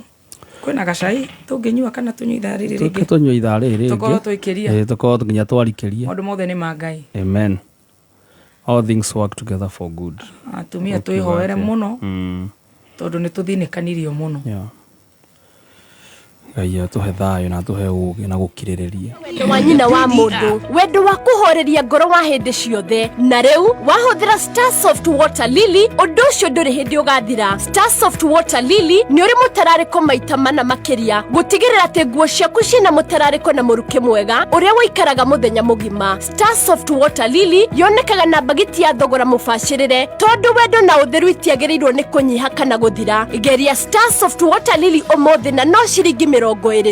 Kwĩna gacai tũngĩnyua kana tũnyue ithaa rĩrĩ Tũke rĩngĩ? Tũnyue ithaa rĩrĩ rĩngĩ. Tũkorwo tũikĩria. Ĩĩ, tũkorwo nginya twarikĩria. Maũndũ mothe nĩ ma Ngai. Amen. All things work together for good. Atumia, Ũkiuga twĩhoere atĩa? Mũno, tondũ nĩ tũthinĩkanirio mũno. Yeah. Ngai atũhe thayũ na atũhe ũũgĩ na gũkirĩrĩria. Wendo wa nyina wa mũndũ, wendo wa kũhoreria ngoro wa hĩndĩ ciothe, na rĩu wahũthĩra Star Soft Water Lily, ũndũ ũcio ndũrĩ hĩndĩ ũgathira. Star Soft Water Lily nĩ ũrĩ mũtararĩko maita mana makĩria gũtigĩrĩra atĩ nguo ciaku ciĩna mũtararĩko na mũrukĩ mwega ũrĩa ũikaraga mũthenya mũgima. Star Soft Water Lily yonekaga na mbagiti ya thogora mũbacĩrĩre, tondũ wendo na ũtheru itiagĩrĩirwo nĩ kũnyiha kana gũthira. Geria Star Soft Water Lily ũmũthĩ na no ciringi 20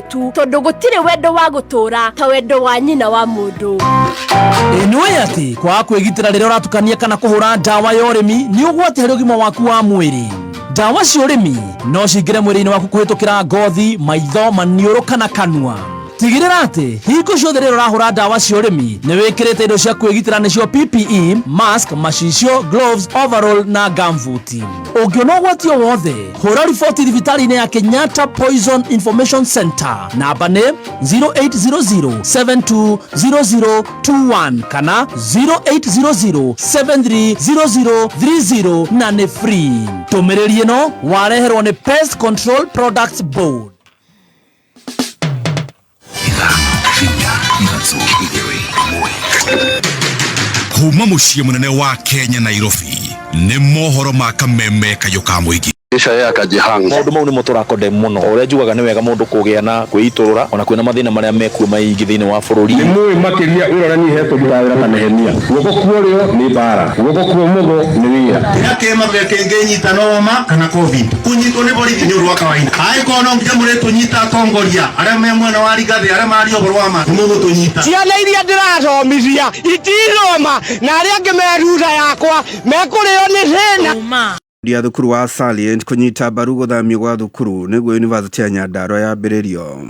tu, tondũ gũtirĩ wendo wa gũtũũra ta wendo wa nyina wa mũndũ. Ĩ nĩũĩ atĩ kwaga kwĩgitĩra rĩrĩa ũratukania kana kũhũra ndawa ya ũrĩmi nĩ ũgwati harĩ ũgima waku wa mwĩrĩ? Ndawa cia ũrĩmi no cingĩre mwĩrĩ-inĩ waku kũhĩtũkĩra ngothi, maitho, maniũrũ kana kanua. Tigĩrĩra atĩ hingo ciothe rĩrĩa ũrahũra ndawa cia ũrĩmi nĩ wĩkĩrĩte indo cia kwĩgitĩra, nĩcio PPE, mask, macicio, gloves, overall na gumboot. Ũngĩona ũgwati o wothe, hũra riboti thibitarĩ-inĩ ya Kenyatta Poison Information Center. Namba nĩ 0800 720021 kana 0800 730030 na nĩ free. Ndũmĩrĩri ĩno wareherwo nĩ Pest Control Products Board. 5 3 2 1. Kuma mũciĩ mũnene wa Kenya, Nairobi, nĩ mohoro ma kameme kayũ ka mũingĩ. Maũndũ mau nĩmo tũrakondem mũno. O ũrĩa njugaga, nĩ wega mũndũ kũgĩa na kwĩitũrũra ona kwĩna mathĩna marĩa mekuo maingĩ thĩinĩ wa bũrũri. Nĩ mũĩ makĩria wĩra ũrĩa niĩ hetwo ndutaga wĩra ta Nehemia. Guoko kwa ũrĩo nĩ mbara, guoko kwa ũmotho nĩ wĩra. Kĩrĩa kĩma kĩngĩnyita noma kana COVID kũnyitwo nĩ borithi nĩ ũndũ wa kawaida. Angĩkorwo no nginya mũrĩtũnyita, atongoria arĩa me mwena wa Rigathĩ arĩa maria ũhoro wa ma nĩ mũgũtũnyita. Ciana iria ndĩrathomithia itithoma na arĩa angĩ me thutha yakwa mekũrĩo nĩ thĩna. Ya thukuru wa Salient kũnyita mbaru gũthamio gwa thukuru nĩguo Yunivasĩtĩ ya Nyandarua yambĩrĩrio.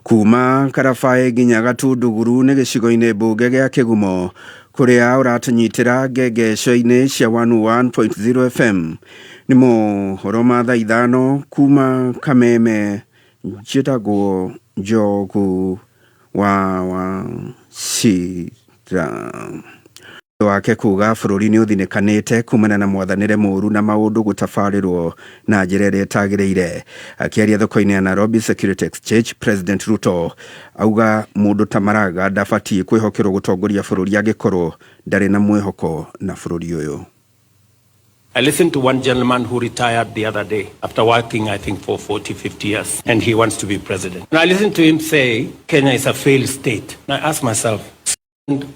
Kuma Karabaĩ nginya Gatunduguru nĩ gĩcigo-inĩ mbunge gĩa Kĩgumo, kũrĩa ũratũnyitĩra ngengesho-inĩ cia 101.0 FM. Nĩ mohoro ma thaa 5 kuma Kameme. Njĩtagwo Njogu wa Wachira. Wake kuga bũrũri nĩ ũthinĩkanĩte kumana na mwathanĩre mũru na maũndũ gũtabarĩrwo na njĩra ĩrĩa ĩtagĩrĩire. Akĩaria thoko-inĩ ya Nairobi Security Exchange, President Ruto auga mũndũ ta Maraga ndabatiĩ kwĩhokerwo gũtongoria bũrũri angĩkorwo ndarĩ na mwĩhoko na bũrũri ũyũ. I listened to one gentleman who retired the other day after working, I think, for 40, 50 years, and he wants to be president. And I listened to him say, Kenya is a failed state. And I asked myself,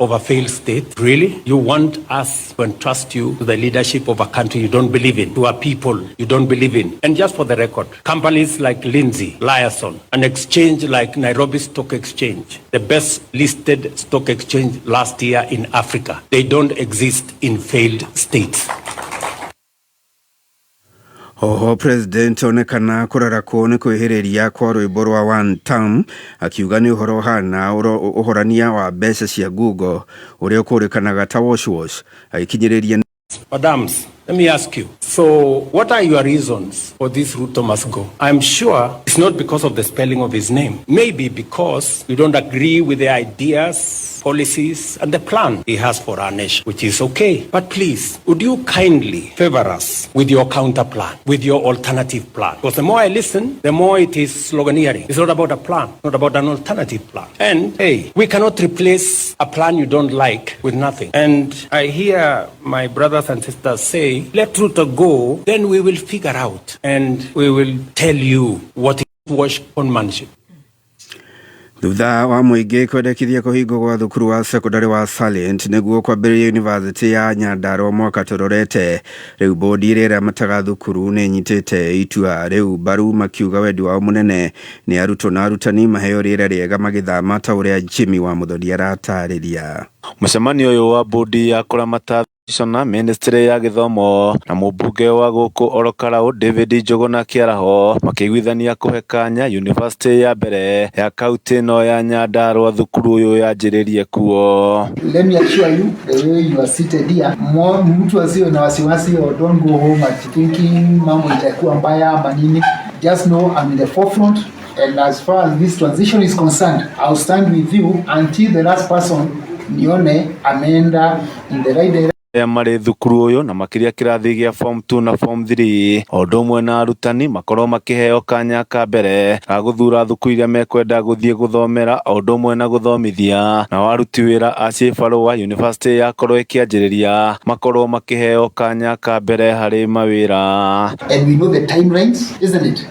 of a failed state? Really? You want us to entrust you to the leadership of a country you don't believe in, to a people you don't believe in? And just for the record, companies like Lindsay, Liaison, an exchange like Nairobi Stock Exchange, the best listed stock exchange last year in Africa, they don't exist in failed states. Oho president onekana kũrarakwo nĩ kwĩhĩrĩria kwa rwĩmbo rwa one term, akiuga nĩ ũhoro ũhana ũhorania wa mbeca cia ngungo ũrĩa ũkũrĩkanaga ta wash wash, agĩkinyĩrĩria Madams, let me ask you. So, what are your reasons for this Ruto must go? I'm sure it's not because of the spelling of his name. Maybe because you don't agree with the ideas, policies, and the plan he has for our nation, which is okay. But please, would you kindly favor us with your counter plan, with your alternative plan? Because the more I listen, the more it is sloganeering. It's not about a plan, not about an alternative plan. And hey, we cannot replace a plan you don't like with nothing. And I hear my brothers and sisters say, let Ruto go, then we will figure out and we will tell you what is wash conmanship. Thutha wa mũingĩ kwendekithia kũhingwo gwa thukuru wa sekondarĩ wa Silent nĩguo kwambĩrĩria yunivasĩtĩ ya Nyandarua mwaka tũrorete, rĩu bodi ĩrĩa ĩramataga thukuru nĩ ĩnyitĩte itua rĩu mbaru, makiuga wendi wao mũnene nĩ arutwo na arutani maheo rĩera rĩega magĩthama, ta ũrĩa Jimmy wa Mũthoni aratarĩria. Mũcemanio ũyũ wa bodi ya kũramata na ministry ya gĩthomo na mũmbunge wa gũkũ Ol Kalou David Njuguna Kĩaraho makĩiguithania kũhe kanya yunivasĩtĩ ya mbere ya kaunti ĩno ya Nyandarua thukuru ũyũ yanjĩrĩrie kuo. Let me assure you, the way you are seated here, mtu asiwe na wasiwasi or don't go home at thinking mambo itakuwa mbaya ama nini. Just know I'm in the forefront, and as far as this transition is concerned, I'll stand with you until the last person nione ameenda in the right direction. Arĩa marĩ thukuru ũyũ na makĩria kĩrathi gĩa form 2 na form 3 o ũndũ ũmwe na arutani makorwo makĩheo kanya ka mbere ga gũthura thukuru iria mekwenda gũthiĩ gũthomera o ũndũ ũmwe na gũthomithia, nao aruti wĩra a ciĩbarũa yunivasĩtĩ yakorwo ĩkĩanjĩrĩria makorwo makĩheo kanya ka mbere harĩ mawĩra. And we know the timelines, isn't it?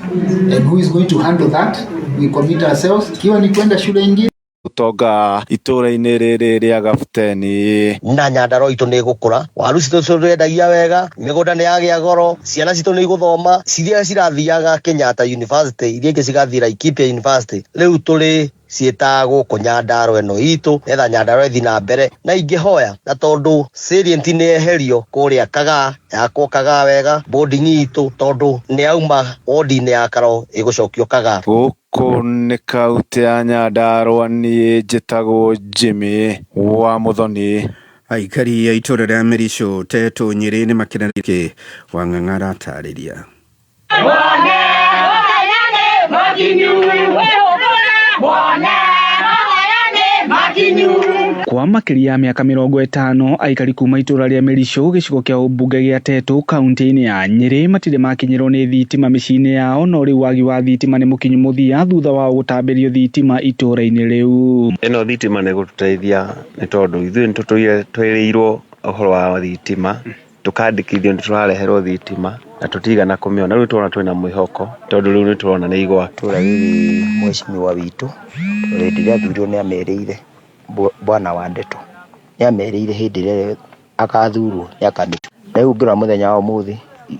And who is going to handle that? We commit ourselves. Ikiwa ni kwenda shule ingine. Ũtonga itũra-inĩ rĩrĩ rĩa Gabuteni. Na Nyandarua itũ nĩ ĩgũkũra, waru citũ tũrendagia wega, mĩgũnda nĩ yagĩa goro, ciana citũ nĩ igũthoma, ciria cirathiaga Kenyatta University, iria ingĩ cigathiĩ Laikipia University, rĩu tũrĩ ciĩtaga gũkũ Nyandarua ĩno itũ nĩgetha Nyandarua ĩthiĩ na mbere. Na ingĩhoya na tondũ salient nĩ yeherio kũrĩa Kagaa, yakwo Kagaa wega, boarding itũ tondũ nĩ yauma wodi-inĩ ya Karo ĩgũcokio Kagaa. Gũkũ nĩ kaunti ya Nyandarua, niĩ njĩtagwo Jimmy wa Mũthoni. Aikari a itũra rĩa Mĩricũ Tetũ Nyĩrĩ nĩ makenereire Wang'ang'a aratarĩria. Kwa makĩria ya mĩaka 50 aikari kuma itũra rĩa Mĩricũ gĩcigo kĩa ũmbunge gĩa Tetũ kaunti-inĩ ya Nyĩrĩ matirĩ makinyĩrwo nĩ thitima mĩciĩ-inĩ yao, no rĩu wagi wa thitima nĩ mũkinyu mũthia thutha wao gũtambĩrio thitima itũra-inĩ rĩu. Ĩno thitima nĩ gũtũteithia nĩ tondũ ithuĩ nĩ tũtũire twĩrĩirwo ũhoro wa thitima, tũkandĩkithio nĩ tũrareherwo thitima na tũtigana kũmĩona. Rĩu tũrona twĩna mwĩhoko tondũ rĩu nĩ tũrona nĩ igwakwo. Itũra rĩrĩ mheshimiwa witũ hĩndĩ ĩrĩa athurirwo nĩ amerĩire bwana wa ndeto, nĩ amerĩire hĩndĩ ĩrĩa akathurwo nĩ akamĩ. Rĩu ũngĩrora mũthenya wa ũmũthĩ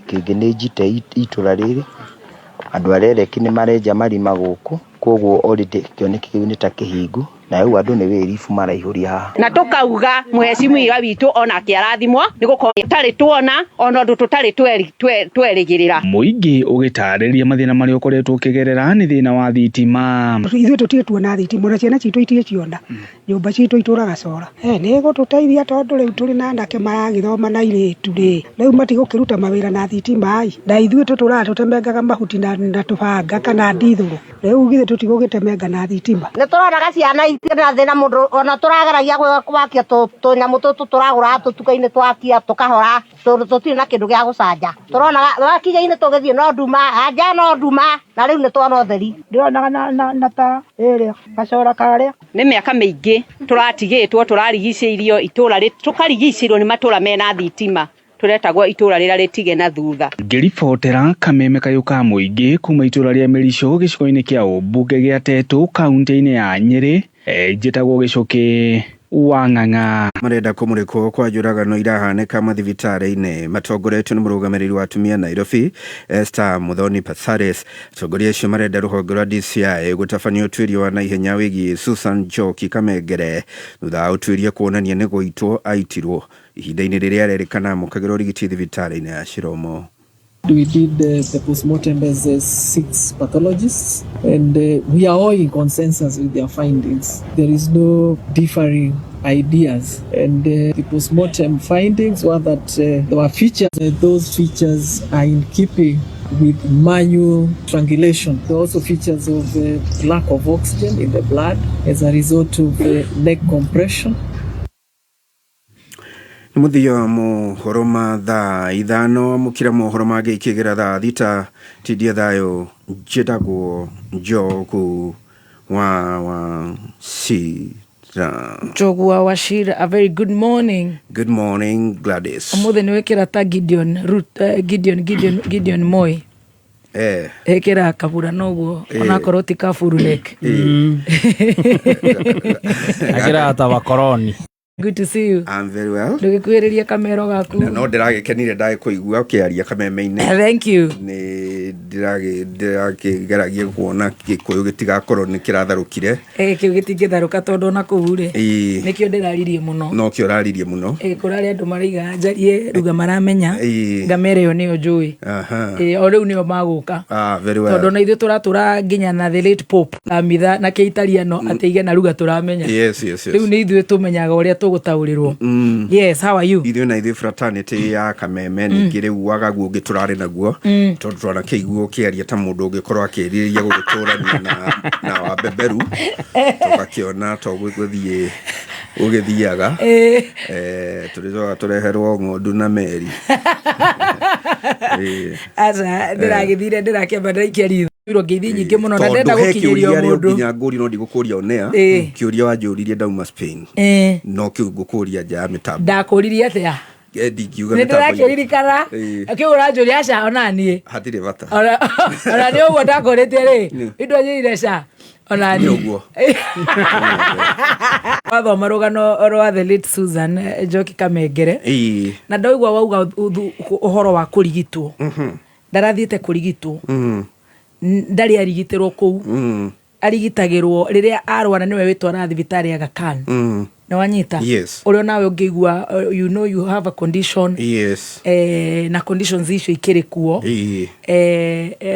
kĩngĩ nĩ njite itũra rĩrĩ, andũ a Rereki nĩ marenja marima gũkũ, koguo already kĩoneki kĩu nĩ ta kĩhingu na rĩu andũ nĩ wĩribu maraihũria haha. Na tũkauga mheshimiwa witũ onake arathimwo nĩ gũkorwo tũtarĩ tuona ona ũndũ tũtarĩ twerĩgĩrĩra. Mũingĩ ũgĩtarĩria mathĩna marĩa ũkoretwo ũkĩgerera nĩ thĩna wa thitima. Ithuĩ tũtirĩ tuona thitima ona ciana citũ itirĩ ciona, nyũmba citũ itũraga cora. Nĩ ĩgũtũteithia tondũ rĩu tũrĩ na anake maragĩthoma na airĩtu rĩ, rĩu matigũkĩruta mawĩra na thitima ĩ, na ithuĩ tũtũraga tũtemengaga mahuti na tũbanga kana ndithũrũ, rĩu githĩ tũtigũgĩtemenga na thitima. Nĩ tũronaga ciana na thĩna mũndũ ona tũrageragia gwakia tũnyamũ tũtũ tũragũra tũtuka-inĩ twakia tũkahora tondũ tũtirĩ na kĩndũ gĩa gũcanja. Tũronaga wakinya-inĩ tũgĩthiĩ no nduma, anja no nduma, na rĩu nĩ tuona ũtheri. Ndĩronaga na ta ĩrĩa gacora karĩa. Nĩ mĩaka mĩingĩ tũratigĩtwo tũrarigicĩirio itũra tũkarigicĩirwo nĩ matũra mena thitima. Tũretagwo itũra rĩrĩa rĩtige na thutha. Ngĩribotera kameme kayũ ka mũingĩ kuma itũra rĩa Mĩricũ gĩcigo-inĩ kĩa ũmbunge gĩa Tetu kaunti-inĩ ya Nyĩrĩ, njĩtagwo Gĩcũkĩ wa Ng'ang'a. Marenda kũmũrĩkwo kwa njũragano irahanĩka mathibitarĩ-inĩ matongoretio nĩ mũrũgamĩrĩri wa atumia Nairobi Esther Muthoni Passaris. Atongoria acio marenda rũhonge rwa DCI gũtabania ũtuĩria wa naihenya wĩgiĩ Susan Njoki Kamengere thutha wa ũtuĩria kuonania nĩ gũitwo aitirwo ihinda-inĩ rĩrĩa arerĩkana amũkagĩra ũrigiti thibitarĩ-inĩ ya Chiromo. We did the postmortem as 6 pathologists, and we are all in consensus with their findings. There is no differing ideas, and the postmortem findings were that there were features. Those features are in keeping with manual strangulation. There are also features of lack of oxygen in the blood as a result of neck compression. Nĩ mũthia wa mohoro ma thaa 5, amũkĩra mohoro mangĩ ikĩgĩra thaa 6. Tindia thayũ, njĩtagwo Njogu wa Wachira. Njogu wa Wachira, a very good morning. Good morning, Gladys. Ũmũthĩ nĩ wĩkĩra ta Gideon Ruth, Gideon Moi. Ĩkĩra kabura noguo, onakorwo ti kaburu neck. Akĩra ta wakoroni. Good to see you. I'm very well. Ndũgĩkuhĩrĩrie kamero gaku. No ndĩragĩkenire ndagĩkũigua ũkĩaria kameme-inĩ. Thank you. Nĩ ndĩrakĩgeragia kuona gĩkũyũ gĩtigakorwo nĩ kĩratharũkire. Kĩu gĩtingĩtharũka tondũ ona kũu rĩ, nĩkĩo ndĩraririe mũno. No kĩo ũraririe mũno. Kũrarĩ andũ maraiga njarie ruga maramenya. Ngamera ĩyo nĩyo njũĩ. O rĩu nĩo magũka. Very well. Tondũ ona ithuĩ tũratũra nginya na the late Pope, Amitha na Kĩitaliano atĩ igana ruga tũramenya. Yes, yes, yes. Rĩu nĩ ithuĩ tũmenyaga ũrĩa tũgũtaũrĩrwo. Yes, how are you? Ithuĩ na ithuĩ fraternity ya Kameme ningĩ rĩu wagagu ũngĩ tũrarĩ naguo, tondũ twanakĩigua ũkĩaria ta mũndũ ũngĩkorwo akĩrirĩria gũgĩtũrania na wambeberu, tũgakĩona to gũthiĩ ũgĩthiaga. Tũrĩcoka tũreherwo ng'ondu na meri. Aca, ndĩragĩthire, ndĩrakĩamba ndĩraikia ritho. Iro ngeithi nyingĩ mũno na Tondũ ndĩrenda he gũkinyĩria kĩũria rĩo mũndũ. nginya ngũrie no ndigũkũria on air. Kĩũria wanjũririe ndauma Spain. No kĩu ngũkũria nja ya mĩtambo. Ndakũririe atĩa? Ndingiuga Nĩ mĩtambo-inĩ. ndĩrakĩririkana. Kĩu ũranjũria aca ona niĩ. Hatirĩ bata. Ona nĩ ũguo ndakũrĩtie rĩ. Indo njĩrire ca. Ona Nĩ niĩ. ũguo. Wathoma rũgano rwa the late Susan Njoki Kamengere. Na ndaigua wauga ũhoro wa kũrigitwo. Ndarathiĩte kũrigitwo. Ndarĩ arigitĩrwo kũu. Arigitagĩrwo rĩrĩa arwara nĩwe wĩtwaraga thibitarĩ ya Aga Khan. Nĩ wanyita? Yes. Ũrĩa nawe ũngĩigua, you know you have a condition. Yes. Na conditions icio ikĩrĩ kuo.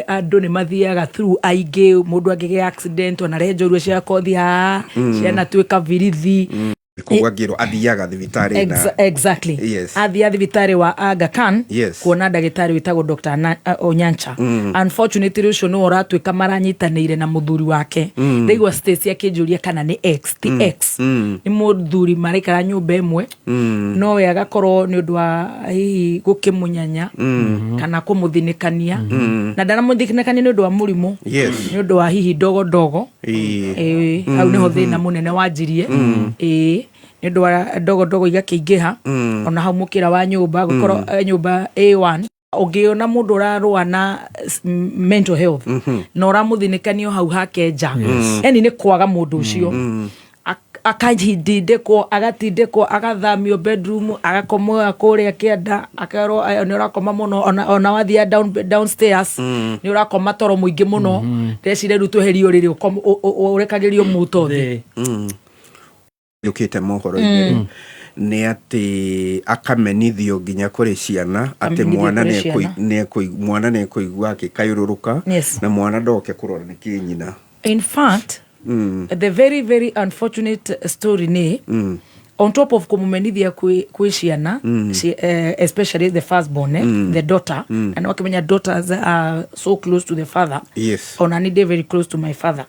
Andũ nĩ mathiaga through aingĩ, mũndũ angĩgĩa accident, ona rehe njorua cia kothi haha, cianatuĩka birithi. Koguo angĩrwo athiaga thibitarĩ na Exactly. Yes. Athiaga thibitarĩ wa Aga Khan Yes. kuona ndagĩtarĩ wĩtagwo Dr. Onyancha. Unfortunately ũcio nĩwe ũratuĩka maranyitanĩire na mũthuri wake. Ndaigua Stacy akĩnjũria kana nĩ ex, ti ex. Nĩ mũthuri maraikara nyũmba ĩmwe. No we agakorwo nĩ ũndũ wa hihi gũkĩmũnyanya kana kũmũthinĩkania. Na ndaramũthinĩkania nĩ ũndũ wa mũrimũ. Yes. Nĩ ũndũ wa hihi ndogo ndogo. Hau nĩho thĩna mũnene wanjirie. Nĩ ũndũ wa ndogo ndogo igakĩingĩha. Ona hau mũkĩra wa nyũmba, gũkorwo, nyũmba A1. Ũngĩona mũndũ ũrarũa na mental health, na ũramũthinĩkania hau hake nja. Yani nĩ kwaga mũndũ ũcio. Akahindindĩkwo, agatindĩkwo, agathamio bedroom, agakomwo kũrĩa kĩanda, akerwo, nĩ ũrakoma mũno, ona wathiĩ downstairs, nĩ ũrakoma toro mũingĩ mũno. Ndeciria rĩu tweherio rĩrĩ, ũrekagĩrio muto thĩ. Yũkĩte mohoro-inĩ rĩ, nĩ atĩ akamenithio nginya kũrĩ ciana, atĩ Amenithio kũrĩ ciana. mwana nĩ ekũigua akĩkayũrũrũka, na mwana ndoke kũrora nĩ kĩ nyina. In fact, the very, very unfortunate story nĩ, on top of kũmũmenithia kwĩ ciana, especially the firstborn, the daughter, and wakĩmenya daughters are so close to the father. Yes. Ona nĩ ndĩ very close to my father.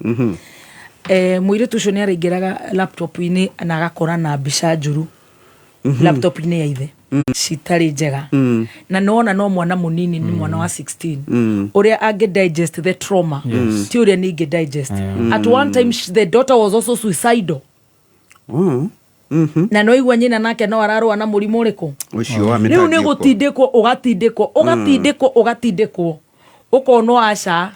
Mũirĩtu ũcio nĩ araingĩraga laptop-inĩ na agakora na mbica njũru. Laptop-inĩ ya ithe. Citarĩ njega. Na nĩwona no mwana mũnini, nĩ mwana wa 16. Ũrĩa angĩ digest the trauma. Ti ũrĩa ningĩ digest. At one time the daughter was also suicidal. Na no igua nyina nake no ararũa na mũrimũ ũrĩkũ. Ũcio wa Rĩu nĩ mĩtangĩko. gũtindĩkwo, ũgatindĩkwo, ũgatindĩkwo, ũgatindĩkwo, ũkonwo aca.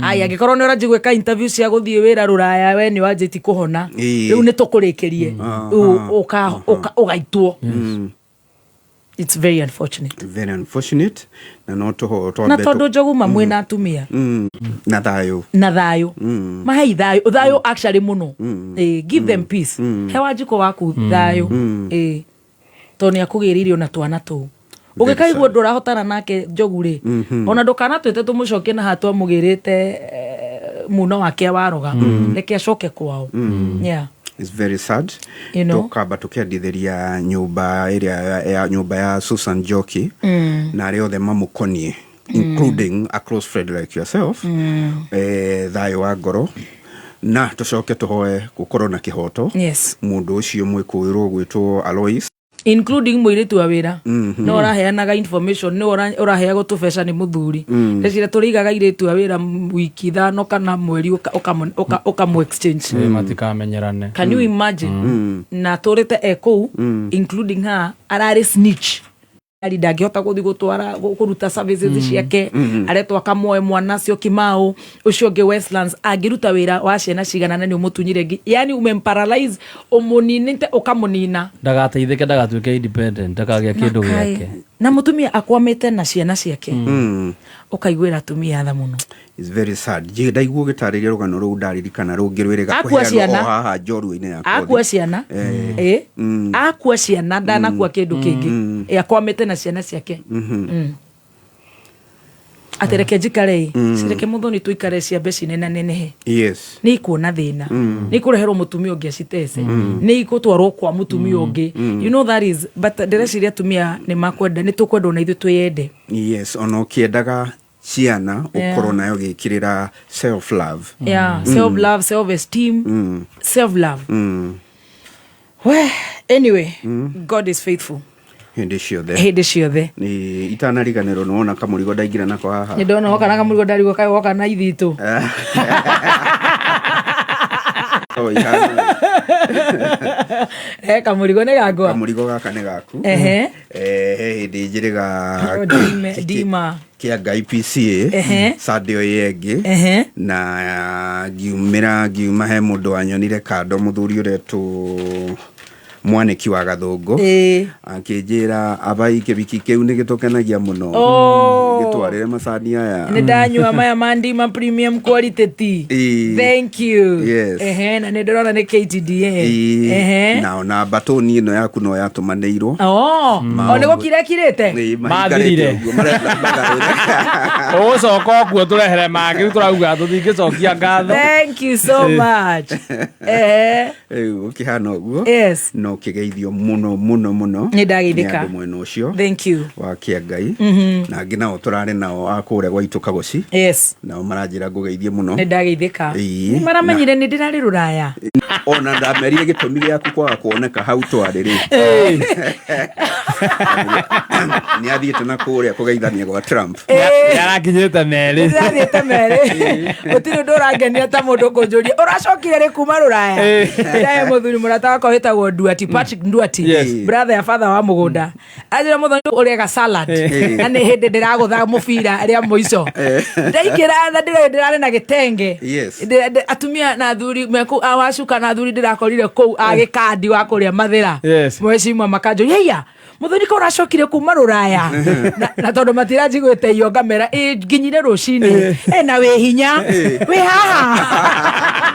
Aya, angĩkorwo nĩ ũranjia gwĩka interview cia gũthiĩ wĩra rũraya, we nĩ wanjĩti kũhona. Rĩu nĩ tũkũrĩkĩrie. Rĩu ũgaitwo. It's very unfortunate. Very unfortunate, na no tũho Na twambe tondũ njoguma mwĩna atumia na thayũ. Na thayũ. Mahei thayũ, thayũ actually mũno. Give them peace. He Wanjikũ waku thayũ. Tondũ nĩ akũgĩrĩirio na twana tũu, ũgĩkaigua ndũrahotana nake, Njogu rĩ, ona ndũkanatwĩte tũmũcokie na haha twamũgĩrĩte muno wake waroga. Reke acoke kwao. Yeah. It's very sad. You know? Tukamba tukiendithĩria nyũmba ĩrĩa ya nyũmba ya Susan Njoki na arĩa othe mamũkoniĩ, including a close friend like yourself, thayũ wa ngoro, na tũcoke tũhoe gũkorwo na kĩhoto. Mũndũ ũcio mwĩkũĩrwo gwĩtwo Alois, including mũirĩtu wa wĩra, no ũraheanaga information, nĩ ũraheagwo tũbeca nĩ mũthuri. Ndeciria tũrĩigaga airĩtu a wĩra wiki 5 kana mweri, ũkamũ exchange. Matikamenyerane. Can you imagine? Na tũrĩte e kũu, including her ararĩ snitch, ari ndangĩhota gũthiĩ gũtwara kũruta services ciake. Aretwo akamoe mwana cio Kimau, ũcio ũngĩ Westlands, angĩruta wĩra wa ciana cigana, na nĩ ũmũtunyire yani umemparalyze, ũmũninĩte, ũkamũnina. Ndagateithĩke, ndagatuĩke independent, ndakagĩa kĩndũ Kaĩ. gĩake. Na mũtumia akwamĩte na ciana ciake. Ũkaiguĩra atumia tha mũno. It's very sad. Njĩ ndaigua ũgĩtarĩria rũgano rũu, ndaririkana rũngĩ rwĩrĩga Akua kũheanwo ciana. o haha njorua-inĩ ya Akua kothi. ciana. Akua ciana, ndanakua kĩndũ kĩngĩ. Akwamĩte na ciana ciake. Atĩ reke njikare ĩ, cireke mũthoni, tũikare ciambe cinenanenehe. Nĩ ikuona thĩna. Nĩ ikũreherwo mũtumia ũngĩ acitece. Nĩ ikũtwarwo kwa mũtumia ũngĩ. You know that is, but ndĩreciria atumia nĩ makwenda, nĩ tũkwenda ona ithuĩ twĩyende. Yes, ona ũkĩendaga ciana, ũkorwo nayo gĩkĩrĩra self love. Yeah, self love, self esteem, self love. We, anyway, God is faithful. Hĩndĩ ciothe. Hĩndĩ ciothe. Nĩ itanariganĩrwo, nĩ wona kamũrigo ndaingĩra nako haha. Nĩ ndona woka na kamũrigo, ndarigwo kaĩ woka na ithitũ. Oh, ihana. Kamũrigo nĩ gakwa. Kamũrigo gaka nĩ gaku. He hĩndĩ njĩrĩga Oh, ndima. Kĩa Ngai PCA Sunday ĩyo ĩngĩ, na ngiumĩra, ngiuma he mũndũ wanyonire kando, mũthuri ũretwo Mwanĩki wa Gathũngũ, akĩnjĩra abai kĩbiki kĩu nĩ gĩtũkenagia mũno. Oh. Gĩtwarĩre macani aya. Nĩ ndanyua maya ma Ndima premium quality tea. Thank you. Ehe, na nĩ ndĩrona nĩ KTDA. Na ona mbatũni ĩno yaku no yatũmanĩirwo. Oh, o nĩ gũkira kirĩte. Ĩĩ, Mathirire. mahikarĩte ũguo, marenda magaĩre. Ũgũcoka ũkuo tũrehere mangĩ, rĩu tũrauga tũtingĩcokia ngatho. Thank you so much. Rĩu ũkĩhana ũguo, no kĩgeithio mũno mũno mũno Nĩ ndageithĩka. nĩ andũ mwena ũcio Thank you. wa Kĩangai. Na angĩ nao tũrarĩ nao a kũrĩa gwaitũ Kagoci, nao maranjĩra ngũgeithie mũno. Nĩ ndageithĩka. Nĩ maramenyire nĩ ndĩrarĩ rũraya. Ona ndamerire gĩtũmi gĩaku kwaga kuoneka hau twarĩ rĩ, nĩ athiĩte na kũrĩa kũgeithania gwa Trump. Nĩarakinyĩte merĩ. Ndĩrathiĩte merĩ. Gũtirĩ ũndũ ũrangenia ta mũndũ kũnjũria ũracokire rĩ kuma rũraya. Ndahe mũthuri mũrata wakwa wĩtagwo Nduati, Patrick Nduati, brother ya father wa mũgũnda, anjĩra mũthoni ũrĩaga salad, na nĩ hĩndĩ ndĩragũtha mũbira rĩa mũico, ndaingĩra na ndĩrarĩ na gĩtenge. Atumia na athuri meku awacuka na athuri ndĩrakorire kũu agĩkandi wa kũrĩa mathĩra. Mwecimwa makanjũria, "Haiya, mũthoni, ko ũracokire kuma rũraya?" Na tondũ matiranjiguĩte iyo, ngamera ĩ nginyire rũcinĩ. Ena wĩ hinya wĩ haha.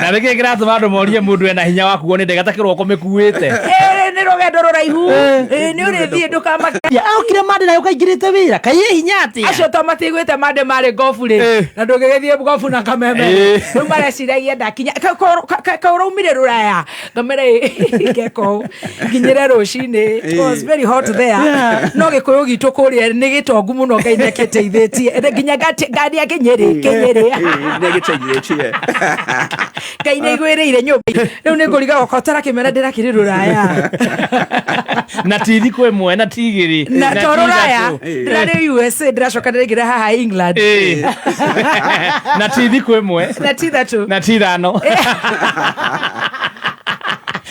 Na nĩkĩ kĩratũma andũ morie mũndũ ena hinya wa kuo nĩ ndege ta kĩroko mĩkuĩte? Ĩ, nĩ rũgendo rũraihu. Ĩ, nĩ ũrĩthiĩ, ndũkamake. Aokire mande nayo kaingĩrĩte wĩra kaĩ hinya atĩa? Acio to matiguĩte mande marĩ ngobu rĩ, na ndũngĩgĩthiĩ ngobu na kameme. Rĩu mareciragia ndakinya ka ũraumire rũraya, ngamera ngeka ũũ nginyĩre rũcinĩ. It was very hot there. No gĩkũyũ gitũ kũrĩa nĩ gĩtongu mũno, Ngai nĩ akĩteithĩtie nginya ngaria kĩnyĩrĩ kĩnyĩrĩ. Nĩ agĩteithĩtie. Ngai nĩ aigwĩrĩire nyũmba, rĩu nĩ ngũriga gokotara kĩmera ndĩrakĩrĩ rũraya. Na ti thikũ ĩmwe na ti igĩrĩ Na ti to rũraya, ithatũ. ndĩrarĩ USA, ndĩracoka ndĩraingĩra haha England. Na ti thikũ ĩmwe na ti ithatũ na ti ithano,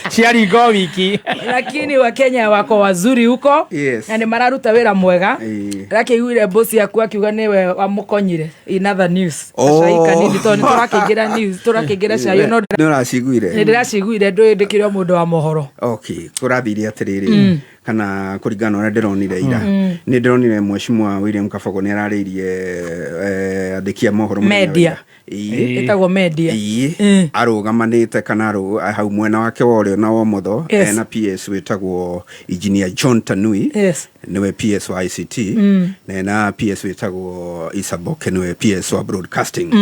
ciaringa o wiki. Lakini Wakenya wako wazuri huko. Yes. Na nĩ mararuta wĩra mwega. Ĩĩ. Ndĩrakĩiguire bosi yaku akiuga nĩwe wamũkonyire. In other news, Oh. gacai kanini, tondũ nĩ tũrakĩingĩra news, tũrakĩingĩra cai no Nĩ ũraciguire? Nĩ ndĩraciguire, ndũĩ ndĩkĩrĩ o mũndũ wa mohoro. Okay, kũrathire atĩrĩrĩ, kana kũringana na ũrĩa ndĩronire ira, nĩ ndĩronire Mheshimiwa William Kabogo nĩ ararĩirie andĩki a mohoro mũthenya wa Media. ira. Ĩĩ. Ĩtagwo media. Ĩĩ, arũgamanĩte kana hau mwena wake wa ũrĩo na wa ũmotho ena PS wĩtagwo Engineer John Tanui, nĩwe PS wa ICT, na ena PS wĩtagwo Isaboke, nĩwe PS wa broadcasting.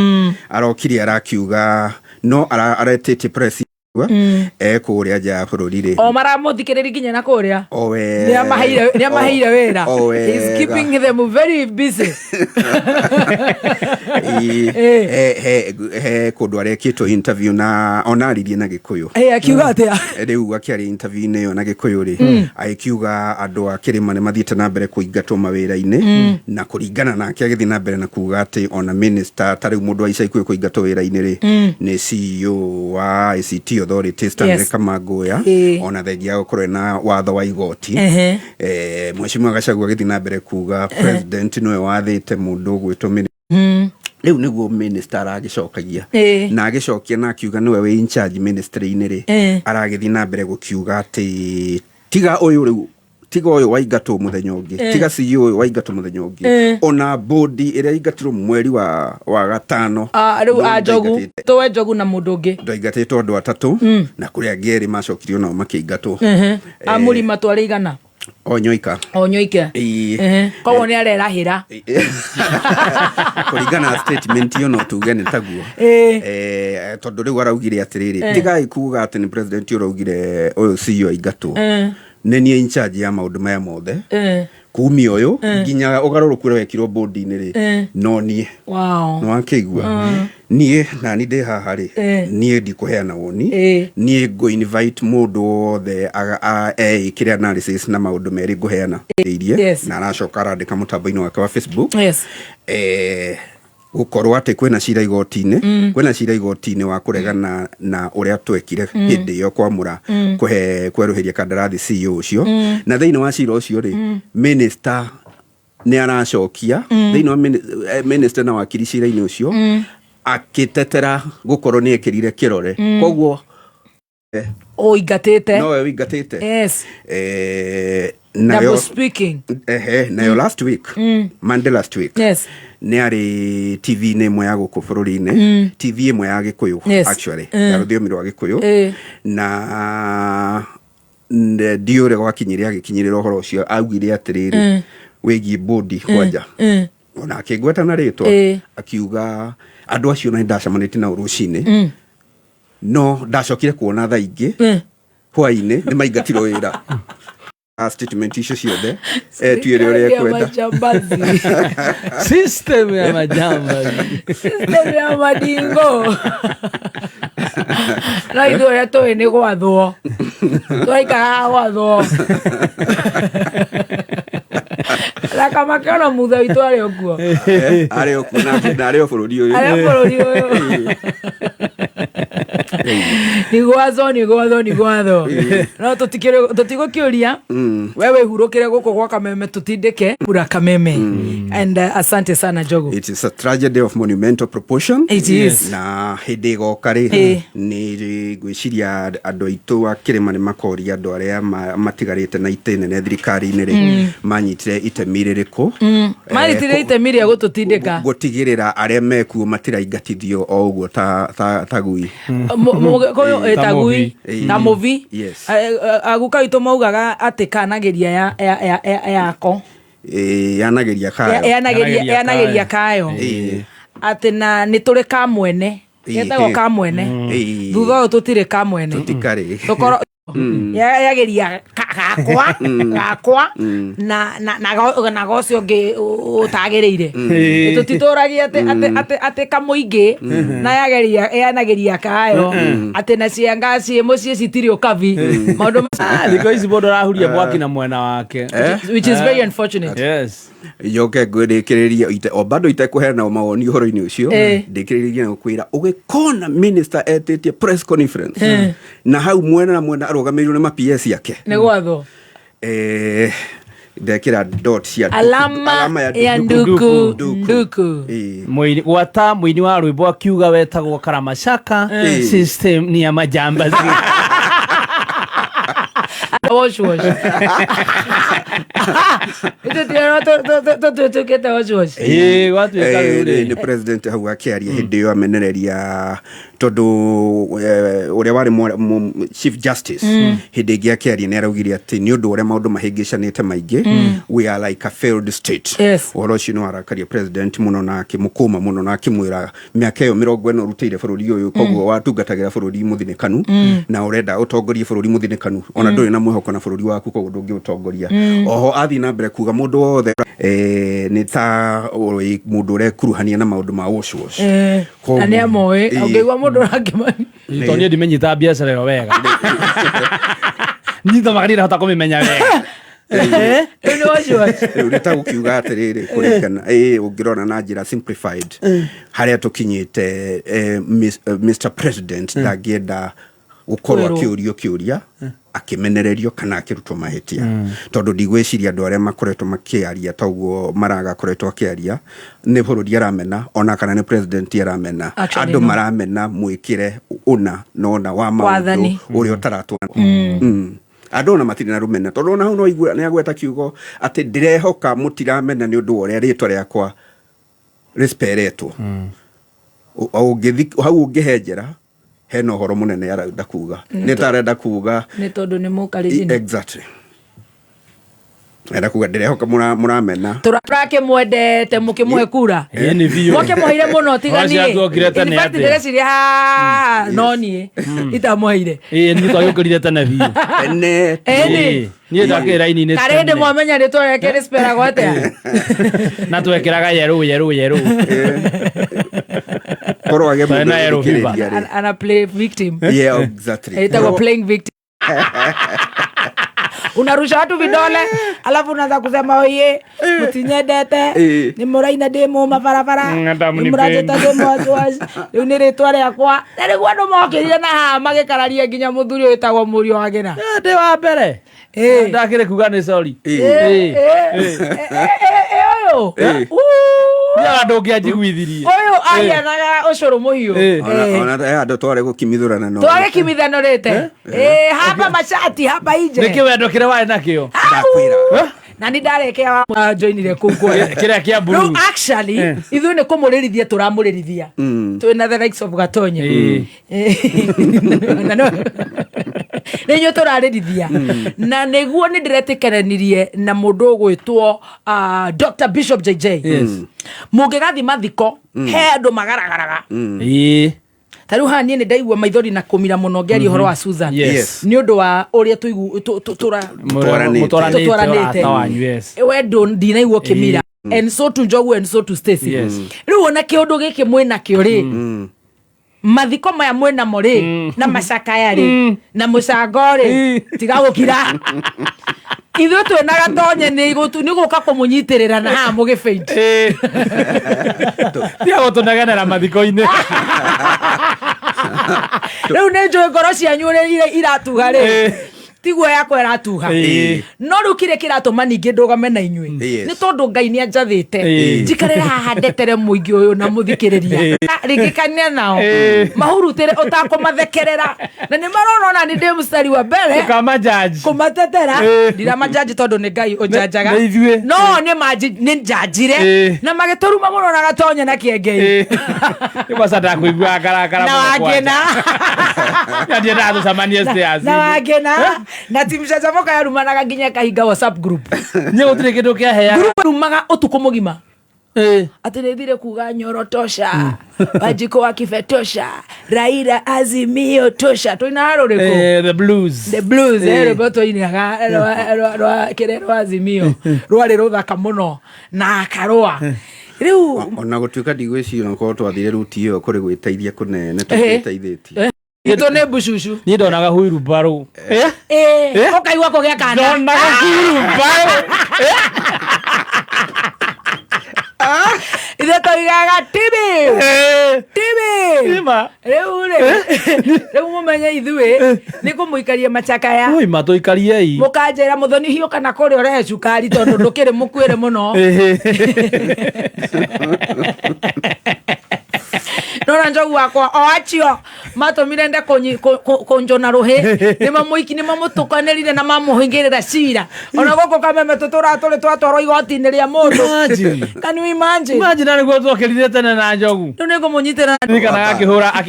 Arokire arakiuga no aretĩtie press ekũrĩa nja ya bũrũri rĩ. O maramũthikĩrĩria nginya na kũrĩa. O wega. Nĩ amaheire wĩra. O He's wega. keeping them very busy. Ĩĩ, he kũndũ arekĩtwo interview na ona aririe na Gĩkũyũ. Ĩ, akiuga atĩa? Rĩu akĩaria interview-inĩ ĩyo na Gĩkũyũ rĩ, agĩkiuga andũ a kĩrĩma nĩ mathiĩte na mbere kũingatwo mawĩra-inĩ, na kũringana nake agĩthiĩ na mbere na kuga atĩ ona minister ta rĩu mũndũ wa ica ikuhĩ kũingatwo wĩra-inĩ rĩ, nĩ CEO wa ICT Authority Stanley Kamangũya, ona thengia ya gũkorwo ena watho wa igoti. Mheshimiwa Gachagua agĩthiĩ na mbere kuga president nĩwe wathĩte mũndũ ũgwĩtwo rĩu nĩguo minister aragĩcokagia, na agĩcokia na akiuga nĩwe wĩ in charge ministry-inĩ rĩ, aragĩthiĩ na mbere gũkiuga atĩ tiga ũyũ rĩu, tiga ũyũ waingatwo mũthenya ũngĩ, tiga CEO ũyũ waingatwo mũthenya ũngĩ, ona bodi ĩrĩa ingatirwo mweri wa gatano. Ah, rĩu no a Njogu ndaingatĩte. Tũwe Njogu na mũndũ ũngĩ. Ndaingatĩtwo andũ atatũ, na kũrĩ angĩ erĩ macokirio nao makĩingatwo. A mũrima twarĩ igana. O nyoika. O nyoike. Ĩĩ. Koguo nĩ arerahĩra. Kũringana na statement ĩyo no tuge nĩ taguo. Tondũ rĩu araugire atĩrĩrĩ, tigai kuga atĩ nĩ president ũraugire ũyũ CEO aingatwo, nĩ niĩ in charge ya maũndũ maya mothe, kumia ũyũ nginya ũgarũrũku ũrĩa wekirwo bodi-inĩ rĩ, no niĩ. Nĩ wakĩigua? Niĩ nani ndĩ haha rĩ, niĩ ndikũheana woni, niĩ ngũ invite mũndũ wothe eĩkĩre analysis na maũndũ merĩ ngũheana irie. Na aracoka arandĩka mũtambo-inĩ wake wa Facebook, gũkorwo atĩ kwĩna cira igoti-inĩ, kwĩna cira igoti-inĩ wa kũregana na ũrĩa twekire hĩndĩ ĩyo kwamũra, kũhe kwerũhĩria kandarathi CEO ũcio, na thĩinĩ wa cira ũcio rĩ, minister nĩ aracokia thĩinĩ wa minister na wakiri cira-inĩ ũcio, akĩtetera gũkorwo nĩ ekĩrire kĩrore, koguo Ũingatĩte. Nowe ũingatĩte. Double Nayo speaking. Ehe, nayo last week, Monday last week, nĩ arĩ TV-inĩ ĩmwe ya gũkũ bũrũri-inĩ, TV ĩmwe ya Gĩkũyũ, actually ya rũthiomi rwa Gĩkũyũ, na ndiũĩ ũrĩa gwakinyire agĩkinyĩrĩra ũhoro ũcio, augire atĩrĩrĩ, wĩgiĩ bodi kwanja, ona akĩngweta na rĩtwa, akiuga andũ acio na nĩndacemanĩtie nao rũcinĩ, no ndacokire kuona thaa ingĩ hwainĩ nĩ maingatirwo wĩra. Statement icio ciothe etuĩre ũrĩa ekwenda. Majambazi. System ya majambazi. System ya madingo. No ithuĩ ũrĩa tũĩ nĩ gwathwo twaikaraga gwathwo na kamakĩona mutha witũ arĩ o kuo. Arĩ o kuo na arĩ o bũrũri ũyũ. Arĩ o bũrũri ũyũ. Nĩ gwatho, nĩ gwatho, nĩ gwatho, no tũtigũkĩũria. We wĩhurũkĩre gũkũ gwa Kameme, tũtindĩke kura Kameme, and asante sana, Njogu. It is a tragedy of monumental proportion. It is. Na hĩndĩ ĩgoka rĩ, nĩ ngwĩciria andũ aitũ a kĩrĩma nĩ makoria andũ arĩa matigarĩte na itĩ nene thirikari-inĩ rĩ, manyitire itemi rĩrĩkũ? Manyitire itemi rĩa gũtũtindĩka. Gũtigĩrĩra arĩa mekuo matiraingatithio o ũguo ta gui. Mũgĩkũyũ Ta ta gui. Mũvi. Ta mũvi. Yes. Aguka witũ maugaga atĩ kanageria yako. Yanageria kayo. Yanageria yanageria kayo. Atĩ na nĩ tũrĩ ka mwene, getagwo ka mwene. Thutha ũyũ tũtirĩ ka mwene. Tũtikarĩ. Tũkorwo Yageria gakwa gakwa na na na na gocio ũngĩ ũtagĩrĩire. Tũtitũragia atĩ atĩ atĩ atĩ kamũingĩ na yageria yanageria kayo atĩ na cianga ciĩ mũciĩ citirĩ ũkabi maũndũ. Thikũ ici mũndũ arahuria mwaki na mwena wake. Which is very unfortunate. Yes. Njoke ngwĩrĩkĩrĩrie o bado itekũheana mawoni ũhoro-inĩ ũcio. Ndĩkĩrĩrie na gũkwĩra ũgĩkona minister etĩtie press conference na hau mwena na mwena arũgamĩrĩirwo nĩ ma PS yake. Nĩ gwathwo. Ndekĩra dot cia alama ya nduku nduku. Mũini gwata mũini wa rwĩmbo akiuga wetagwo Karamashaka system ni ya majambazi. Wash wash. Tũtuĩkĩte wash wash. Ĩĩ, gwatuĩka rĩu rĩ. Nĩ president hau akĩaria hĩndĩ ĩyo amenereria tondũ ũrĩa warĩ chief justice hĩndĩ ĩngĩ akĩaria nĩ araugire atĩ nĩ ũndũ ũrĩa maũndũ mahĩngĩcanĩte maingĩ, we are like a failed state. Ũhoro ũcio nĩ warakaria president mũno na akĩmũkũma mũno na akĩmwĩra mĩaka ĩyo 40 ũrutĩire bũrũri ũyũ, koguo watungatagĩra bũrũri mũthinĩkanu na ũrenda ũtongorie bũrũri mũthinĩkanu ona ndũrĩ na mwĩhoko na bũrũri waku, koguo ndũngĩũtongoria. Oho athiĩ na mbere kuga mũndũ wothe nĩ ta mũndũ ũrekuruhania na maũndũ ma wash wash. Na nĩ amoĩ ũngĩigua mũndũ ũrakĩmani. Tondũ niĩ ndimenyitaga biacara ĩyo wega, nyithomaga ndirahota kũmĩmenya wega. Rĩu nĩ wash wash. Rĩu nĩ ta gũkiuga atĩrĩrĩ, kũringana ũngĩrora na njĩra simplified harĩa tũkinyĩte, Mr President ndangĩenda gũkorwo Kwĩrwo. akĩũrio kĩũria, akĩmenererio kana akĩrutwo mahĩtia, tondũ ndigwĩciria andũ arĩa makoretwo makĩaria ta ũguo Maraga akoretwo akĩaria nĩ bũrũri aramena ona kana nĩ president aramena. Actually, andũ no. maramena mwĩkĩre ũna na ũna wa maũndũ Wathani. ũrĩa ũtaratwa. Andũ ona matirĩ na rũmena tondũ ona hau no igua nĩ agweta kiugo atĩ ndĩrehoka mũtiramena nĩ ũndũ wa ũrĩa rĩtwa rĩakwa rĩsperetwo. Ũngĩthi hau ũngĩhenjera hena ũhoro mũnene arenda kuga, nĩ ta arenda kuga nĩ tondũ nĩ mũkarĩjini. Exactly, arenda kuga ndĩrehoka mũramena. Tũrakĩmwendete mũkĩmũhe kura. Ĩĩ, nĩ biũ. Mwakĩmũheire mũno tiga Wacia niĩ. tuokire tene In fact, atĩa? ndĩreciria haha no niĩ itamũheire. Ĩĩ, niĩ twagĩũkĩrire tene biũ. Tene. Ĩni. Ĩĩ, niĩ ndakĩrĩ raini-inĩ Karĩ hĩndĩ tene. mwamenya rĩtwa rĩake rĩciperagwo atĩa? Na twekĩraga yerũ yerũ yerũ. Korwo age Twarĩ mũndũ na yellow fever. ũthikĩrĩria rĩ. Ana play victim. Yeah, exactly. Ĩtagwo playing victim. Unarusha watu vidole alafu unaanza kusema oye mutinyendete nĩ mũraina ndĩ mũma barabara Adamu nĩ ni mũranjĩta ndĩ mwacwaci rĩu nĩ rĩtwa rĩakwa na rĩguo andũ mokĩrire na haha magĩkararia nginya mũthuri ũyũ wĩtagwo mũriũ wa Ngĩna. Ndĩ wa mbere ndakĩrĩ kuga nĩ sorry. Ũyũ Nĩ andũ ũngĩanjiguithirie. Ũyũ ahianaga ũcũrũ mũhiũ. Ona andũ twarĩ gũkimithũrana no Twagĩkimithanũrĩte hapa mashati hapa inje. Nĩ kĩwendo kĩrĩa warĩ nakĩo. Na nĩ ndarekea wa joinire kũu kwa Kĩrĩa kĩa blue. Rĩu actually ithuĩ nĩ kũmũrĩrithia tũramũrĩrithia twĩna the likes of Gatonye. Na nĩ inyuĩ tũrarĩrithia na nĩguo nĩ ndĩretĩkanĩririe na mũndũ ũgwĩtwo Dr. Bishop JJ. Mũngĩgathiĩ mathiko he andũ magaragaraga. Ta rĩu haha niĩ nĩ ndaigua maithori na kũmira mũno ngĩaria ũhoro wa Susan. Nĩ ũndũ wa ũrĩa Mũtwaranĩte tũtwaranĩte. ũrata wanyu, yes. We ndinaigua ũkĩmira, and so to Njogu and so to Stacy. Rĩu ona kĩũndũ gĩkĩ mwĩnakĩo rĩ, mathiko maya mwĩnamo rĩ, na macakaya rĩ, na mũcango rĩ, tiga gũkira. Ithuĩ twĩna Gatonye nĩ gũka kũmũnyitĩrĩra na haha mũgĩbĩndi. Tiga gũtũnegenera mathiko-inĩ. Rĩu nĩ njũĩ ngoro cianyu ũrĩa iratuha rĩ, tiguo yakwa ĩratuha. No rĩu kĩrĩa kĩratũma ningĩ ndũgame na inyuĩ nĩ tondũ Ngai nĩ anjathĩte njikarĩre haha ndetere mũingĩ ũyũ na mũthikĩrĩria rĩngĩkania nao mahurutĩre ũtakũmathekerera na nĩ marona ona nĩ ndĩ mũstari wa mbere Ũkamajaji. kũmatetera. Ndiramanjanji tondũ nĩ Ngai ũnjanjaga. Nĩ ithuĩ. No nĩ njanjire na magĩtũruma mũno na Gatonye na Kĩengei. Nĩ kwaca ndakũigua ngarakara Na mũno wangĩna. kwanja. Ndiendaga tũcemanie stairs. Na wangĩna na timu Canjamuka yarumanaga nginya ĩkahinga WhatsApp group. Niĩ gũtirĩ kĩndũ kĩaheaga. Group rumaga ũtukũ mũgima. Atĩ nĩ thire kuga Nyoro tosha, Wanjikũ wa Kibe tosha, Raila Azimio tosha. Tũinaga rũrĩkũ? The Blues. The Blues, rwĩmbo tũinaga rwa kĩrĩa, rwa Azimio, rwarĩ rũthaka mũno na akarũa rĩu. Ona gũtuĩka ndigwĩciria okorwo twathire ruti ĩyo kũrĩ gwĩteithia kũnene tũtwĩteithĩtie. Itũ nĩ mbucucu. Niĩ ndonaga huirubarũ. Ũkaigua kũgĩa kana. Ndonaga huirubarũ. Ithe tũigaga tibi tibi. Rĩu rĩ, rĩu mũmenye ithuĩ nĩ kũmũikaria macakaya. Ui, matũikariei. Mũkanjĩra mũthoni hiũka na kũrĩa ũrehe cukari tondũ ndũkĩrĩ mũkuĩre mũno. Nona njogu wakwa o acio matũmire nde kũnjũna rũhĩ nĩ mamũtũkanĩrire na mamũhingĩrĩra cira. Ona gũkũ Kameme tũtũraga tũrĩ twatwarwo igoti-inĩ rĩa mũndũ. Imagine. Can you imagine? Imagine na nĩguo twokĩrire tene na njogu. Rĩu nĩ ngũmũnyitĩra. Ririkanaga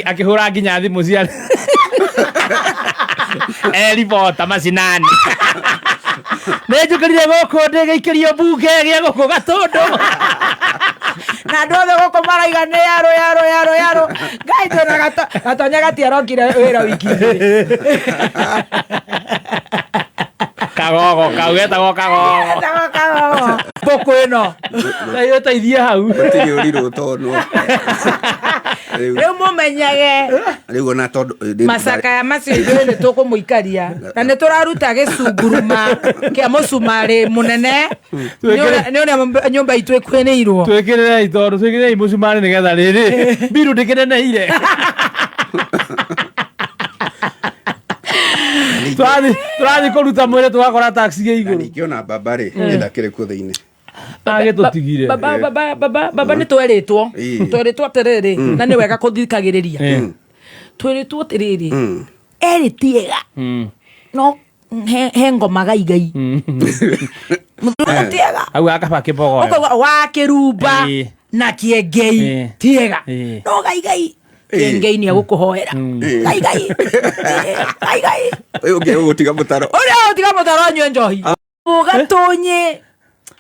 akĩhũra nginya thimũ cia eribota macinani. Nĩ njũkĩrire gũkũ ndĩgĩikĩrio mbunge gĩa gũkũ Gatũndũ. Na andũ othe gũkũ maraiga nĩ yarũ yarũ yarũ yarũ. Ngai tũna Gatonya gatiarokire wĩra wiki igĩrĩ. Kagogo kau getagwo kagogo. Getagwo kagogo. Mbũkũ ĩno. Ngai ũteithie hau. Gũtirĩ ũrirũ tonwo. Rĩu mũmenyage Rĩu ona tondũ macakaya macio ithuĩ nĩ tũkũmũikaria na nĩ tũraruta gĩcunguruma kĩa mũcumarĩ mũnene nĩ ũrĩa nyũmba itũ ĩkuĩrĩirwo. Twĩkĩrĩrei tondũ twĩkĩrĩrei mũcumarĩ nĩgetha rĩrĩ mbiru ndĩkĩneneire. Tũrathiĩ kũruta mwĩrĩ tũgakora taxi ĩ igũrũ. Ningĩ ona baba rĩ, ndakĩrĩ kuo thĩinĩ. Agĩtũtigire. Baba, baba, baba, baba, nĩ twerĩtwo. Twerĩtwo atĩrĩrĩ, na nĩ wega kũthikagĩrĩria. Twerĩtwo atĩrĩrĩ, erĩ tiega no he ngoma gaigai mũthuri tiega. Au akaba kĩbogoyo. Ũkauga wa kĩrumba na kĩengei tiega no gaigai, kĩengei nĩ agũkũhoera gaigai gaigai. Ũyũ ũngĩ ũgũtiga mũtaro. Ũrĩa ũtiga mũtaro anyue njohi gatonye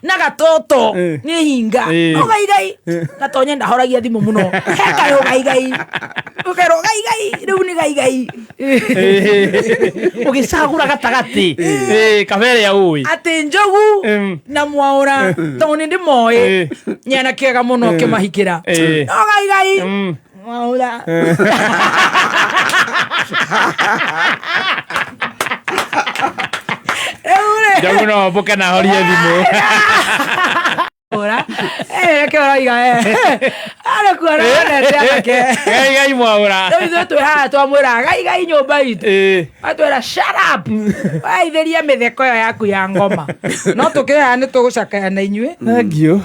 na gatoto nĩ hinga. No gaigai gatonye ndahoragia thimũ mũno hekayũ gaigai ũkerwo gaigai rĩu nĩ gaigai. Ũgĩcagũra gatagatĩ. Kabere ya ũĩ. Atĩ njogu na mwaũra tondũ nĩ ndĩmoĩ nyana kĩega mũno kĩmahikĩra no gaigai mwaũra. Rĩu rĩ Njogu no mbũke na horie thimũ. Ora reke ũroiga arĩ kuona wonete anake. Gaigai mwaũra. Rĩu ithuĩ twĩ haha twamwĩra gaigai nyũmba itũ atwĩra shut up, waithĩria mĩtheko ĩyo yaku ya ngoma no tũkĩrĩ haha nĩ tũgũcakaya na inyuĩ. Thank you.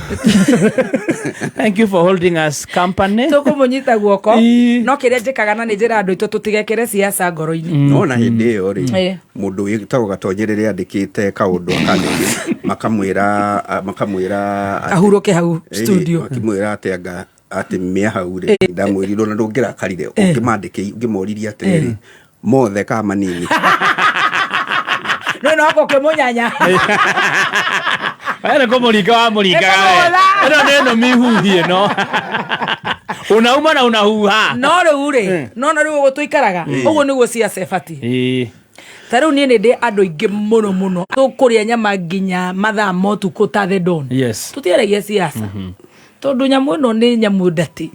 Thank you for holding us company. Tũkũmũnyita guoko no kĩrĩa njĩkaga na nĩ njĩra andũ aitũ tũtigekĩre siasa ngoro-inĩ. No na hĩndĩ ĩyo rĩ, mũndũ wĩtagwo Gatonye rĩrĩa andĩkĩte kaũndũ akandĩkĩra makamwĩra Ahurũke hau studio. Makĩmwĩra atĩ anga atĩ mĩa hau rĩ, ndamwĩrirwo na ndũngĩrakarire ũngĩmandĩkĩi ũngĩmoririe atĩrĩrĩ mothe ka manini. No no kũkĩmũnyanya. We nĩ kũmũringa wa mũringaga we. Nĩkũmũgũtha. Ĩno nĩ ĩno mihuhi ĩno. Unauma na unahuha. No rĩu rĩ, no na rĩu ũguo tũikaraga ũguo nĩguo ciaca ĩbatiĩ. Ta rĩu niĩ nĩ ndĩ andũ aingĩ mũno mũno tũkũrĩa nyama nginya mathaa ma ũtukũ ta the dawn. Tũtiaragia siasa tondũ nyamũ ĩno nĩ nyamũ ndati.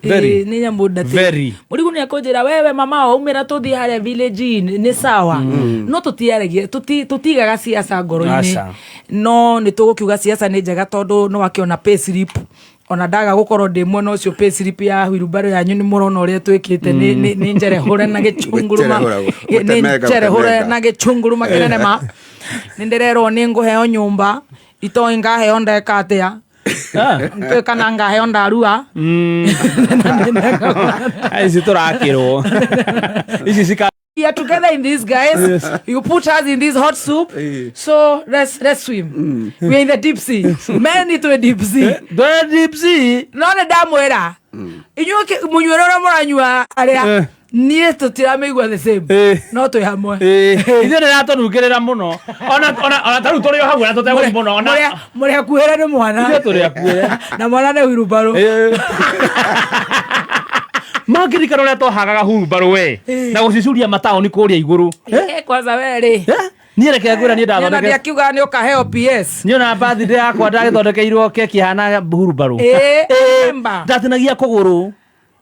Very. Nĩ nyamũ ndati. Very. Mũrigu nĩ akũnjĩra wewe mama waumĩra tũthiĩ harĩa village inn nĩ sawa no tũtiaragia tũtigaga siasa ngoro-inĩ. Aca. No nĩ tũgũkiuga siasa nĩ njega tondũ nĩ wakĩona pay slip ona ndaga gũkorwo ndĩ mwena ũcio pay slip ya wheelbarrow yanyu nĩ mũrona ũrĩa twĩkĩte nĩ njerehũre na gĩchunguruma. Gũterehũra, Nĩ gũtemenga, njerehũre gũtemenga. na gĩchunguruma kĩnene ma nĩ ndĩrerwo nĩ ngũheo nyũmba itoĩ ngaheo ndeka atĩa Nĩtũĩ kana ngaheo ndarua. Ici tũrakĩrwo. Ici cika We are together in this, guys. Yes. You put us in this hot soup, so let's swim. We are in the deep sea. Men to a deep sea. The deep sea. No nĩ ndamwĩra inyuĩ mũnyuĩre ũrĩa mũranyua arĩa. Niĩ tũtiramĩigua the same, no twĩ hamwe. Ithuĩ nĩ ratũnungĩrĩra mũno, ona ta rĩu tũrĩ o hau, ona tũtegũthiĩ mũno ona. Mũrĩ hakuhĩre nĩ mwana. Ithuĩ tũrĩ hakuhĩre. Na mwana nĩ huirumbarũ. Mangĩririkana ũrĩa twahagaga hurumbarũ we na gũcicuria mataũni kũrĩa igũrũ. Kwanza we rĩ. Niĩ reke ngwĩra, niĩ Niĩ ona ndathondeke ndiakiugaga nĩ ũkaheo PS. Niĩ ona birthday yakwa ndagĩthondekeirwo keki hana hurumbarũ. Ĩĩ, remember. Ndatinagia kũgũrũ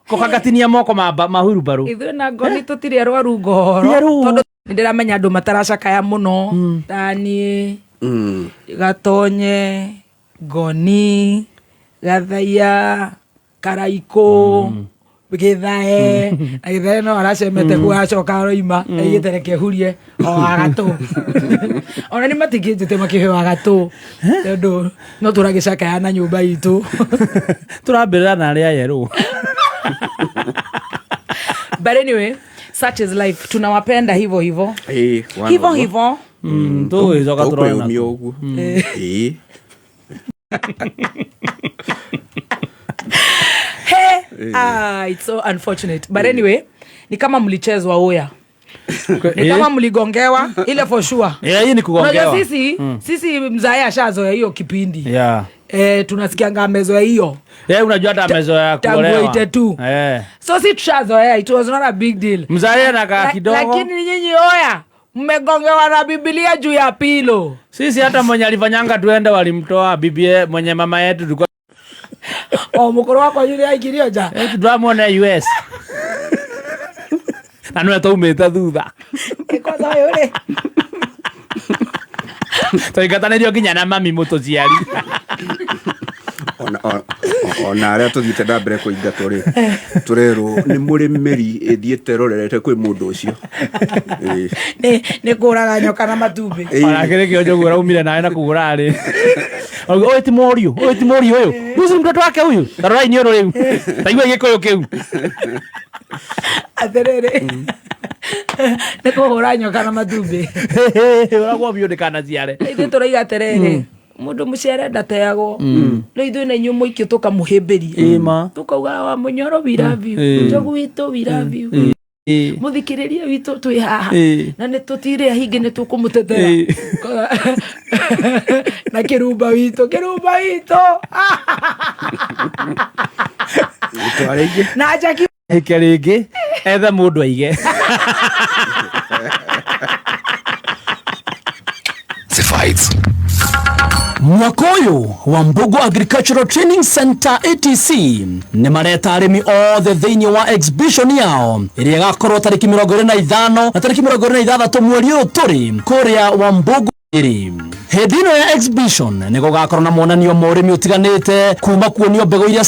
kokangatinia moko ma hurumbarũ. Ithuĩ na ngoni tũtirĩ arwaru ngoro, tondũ nĩ ndĩramenya andũ mataracakaya mũno taniĩ, Gatonye, Ngoni, Gathaiya, Karaikũ, Gĩthae, na Gĩthae no aracemete kuo, acoka aroima aigĩte reke hurie o wagatũ. Ona nĩ matingĩnjĩte makĩhe wagatũ, tondũ no tũragĩcakaya na nyũmba itũ. Tũrambĩrĩra na arĩa yerũ. But anyway, such is life. Tunawapenda hivyo hivyo. Ĩĩ, wana Hivyo ũguo. hivyo. Tũgĩcoka tũrore na Tũkwĩyũmia ũguo. Ĩĩ. Hey, ah, it's so unfortunate, but anyway, ni kama mlichezwa oya, ni kama mligongewa ile for sure. Yeah, hii ni kugongewa. Unajua sisi, sisi mzae ashazoea hiyo kipindi. Tunasikianga amezoea hiyo. Yeah, unajua hata amezoea Tangu kuolewa. 82. So si tushazoea, it was not a big deal. Mzae anakaa kidogo. Lakini nyinyi oya, mmegongewa na Biblia juu ya pilo. Sisi hata mwenye alifanyanga tuende walimtoa bibie mwenye mama yetu tulikuwa. O mukuru wakwa yule aikirio nja. Tũramwona US. Na nĩwe twaumĩte thutha. Kwanza ũyũ rĩ. Twaingatanĩrio nginya na mami mũtũciari. Ona arĩa tũthiĩte na mbere kũingatwo rĩ, tũrerwo nĩ mũrĩ mĩri ĩthiĩte rorerete kwĩ mũndũ ũcio. Ĩĩ. Nĩ kũraga nyoka na matumbĩ. Ĩĩ. Ona kĩrĩ kĩo njogu ũraumire nawe na kũu ũrarĩ. Ũyũ ti mũriũ, ũyũ ti mũriũ ũyũ. Ũyũ si mtoto wake huyu. Ta rorai niũrũ rĩu. Ta igua gĩkũyũ kĩu. Atĩrĩrĩ. Nĩ kũhũra nyoka na matumbĩ. Ũragwo biũ ndĩkanaciare. Ithuĩ tũraiga atĩrĩrĩ, mũndũ mũciare ndateagwo. Rĩu ithuĩ na inyuĩ mũikĩ tũkamũhĩmbĩria. Ĩma. Tũkauga wa Mũnyoro, we love you. Njogu witũ, we love you. Mũthikĩrĩria witũ twĩ haha. Na nĩ tũtirĩ hingi, nĩ tũkũmũtetera. Na kĩrumba witũ, kĩrumba witũ. Tware ingĩ. Na Jackie. Hĩke rĩngĩ ethe mũndũ aige. Classifieds. Mwaka ũyũ wa Mbugu Agricultural Training Center ATC nĩ mareta arĩmi othe thĩinĩ wa exhibition yao ĩrĩa ĩgakorwo tarĩki 25 na tarĩki 26 mweri ũyũ tũrĩ kũrĩa wa Mbugu Nyĩrĩ. Hĩndĩ ĩno ya exhibition nĩ gũgakorwo na monanio ma ũrĩmi ũtiganĩte, kuma kuonio mbegũ iria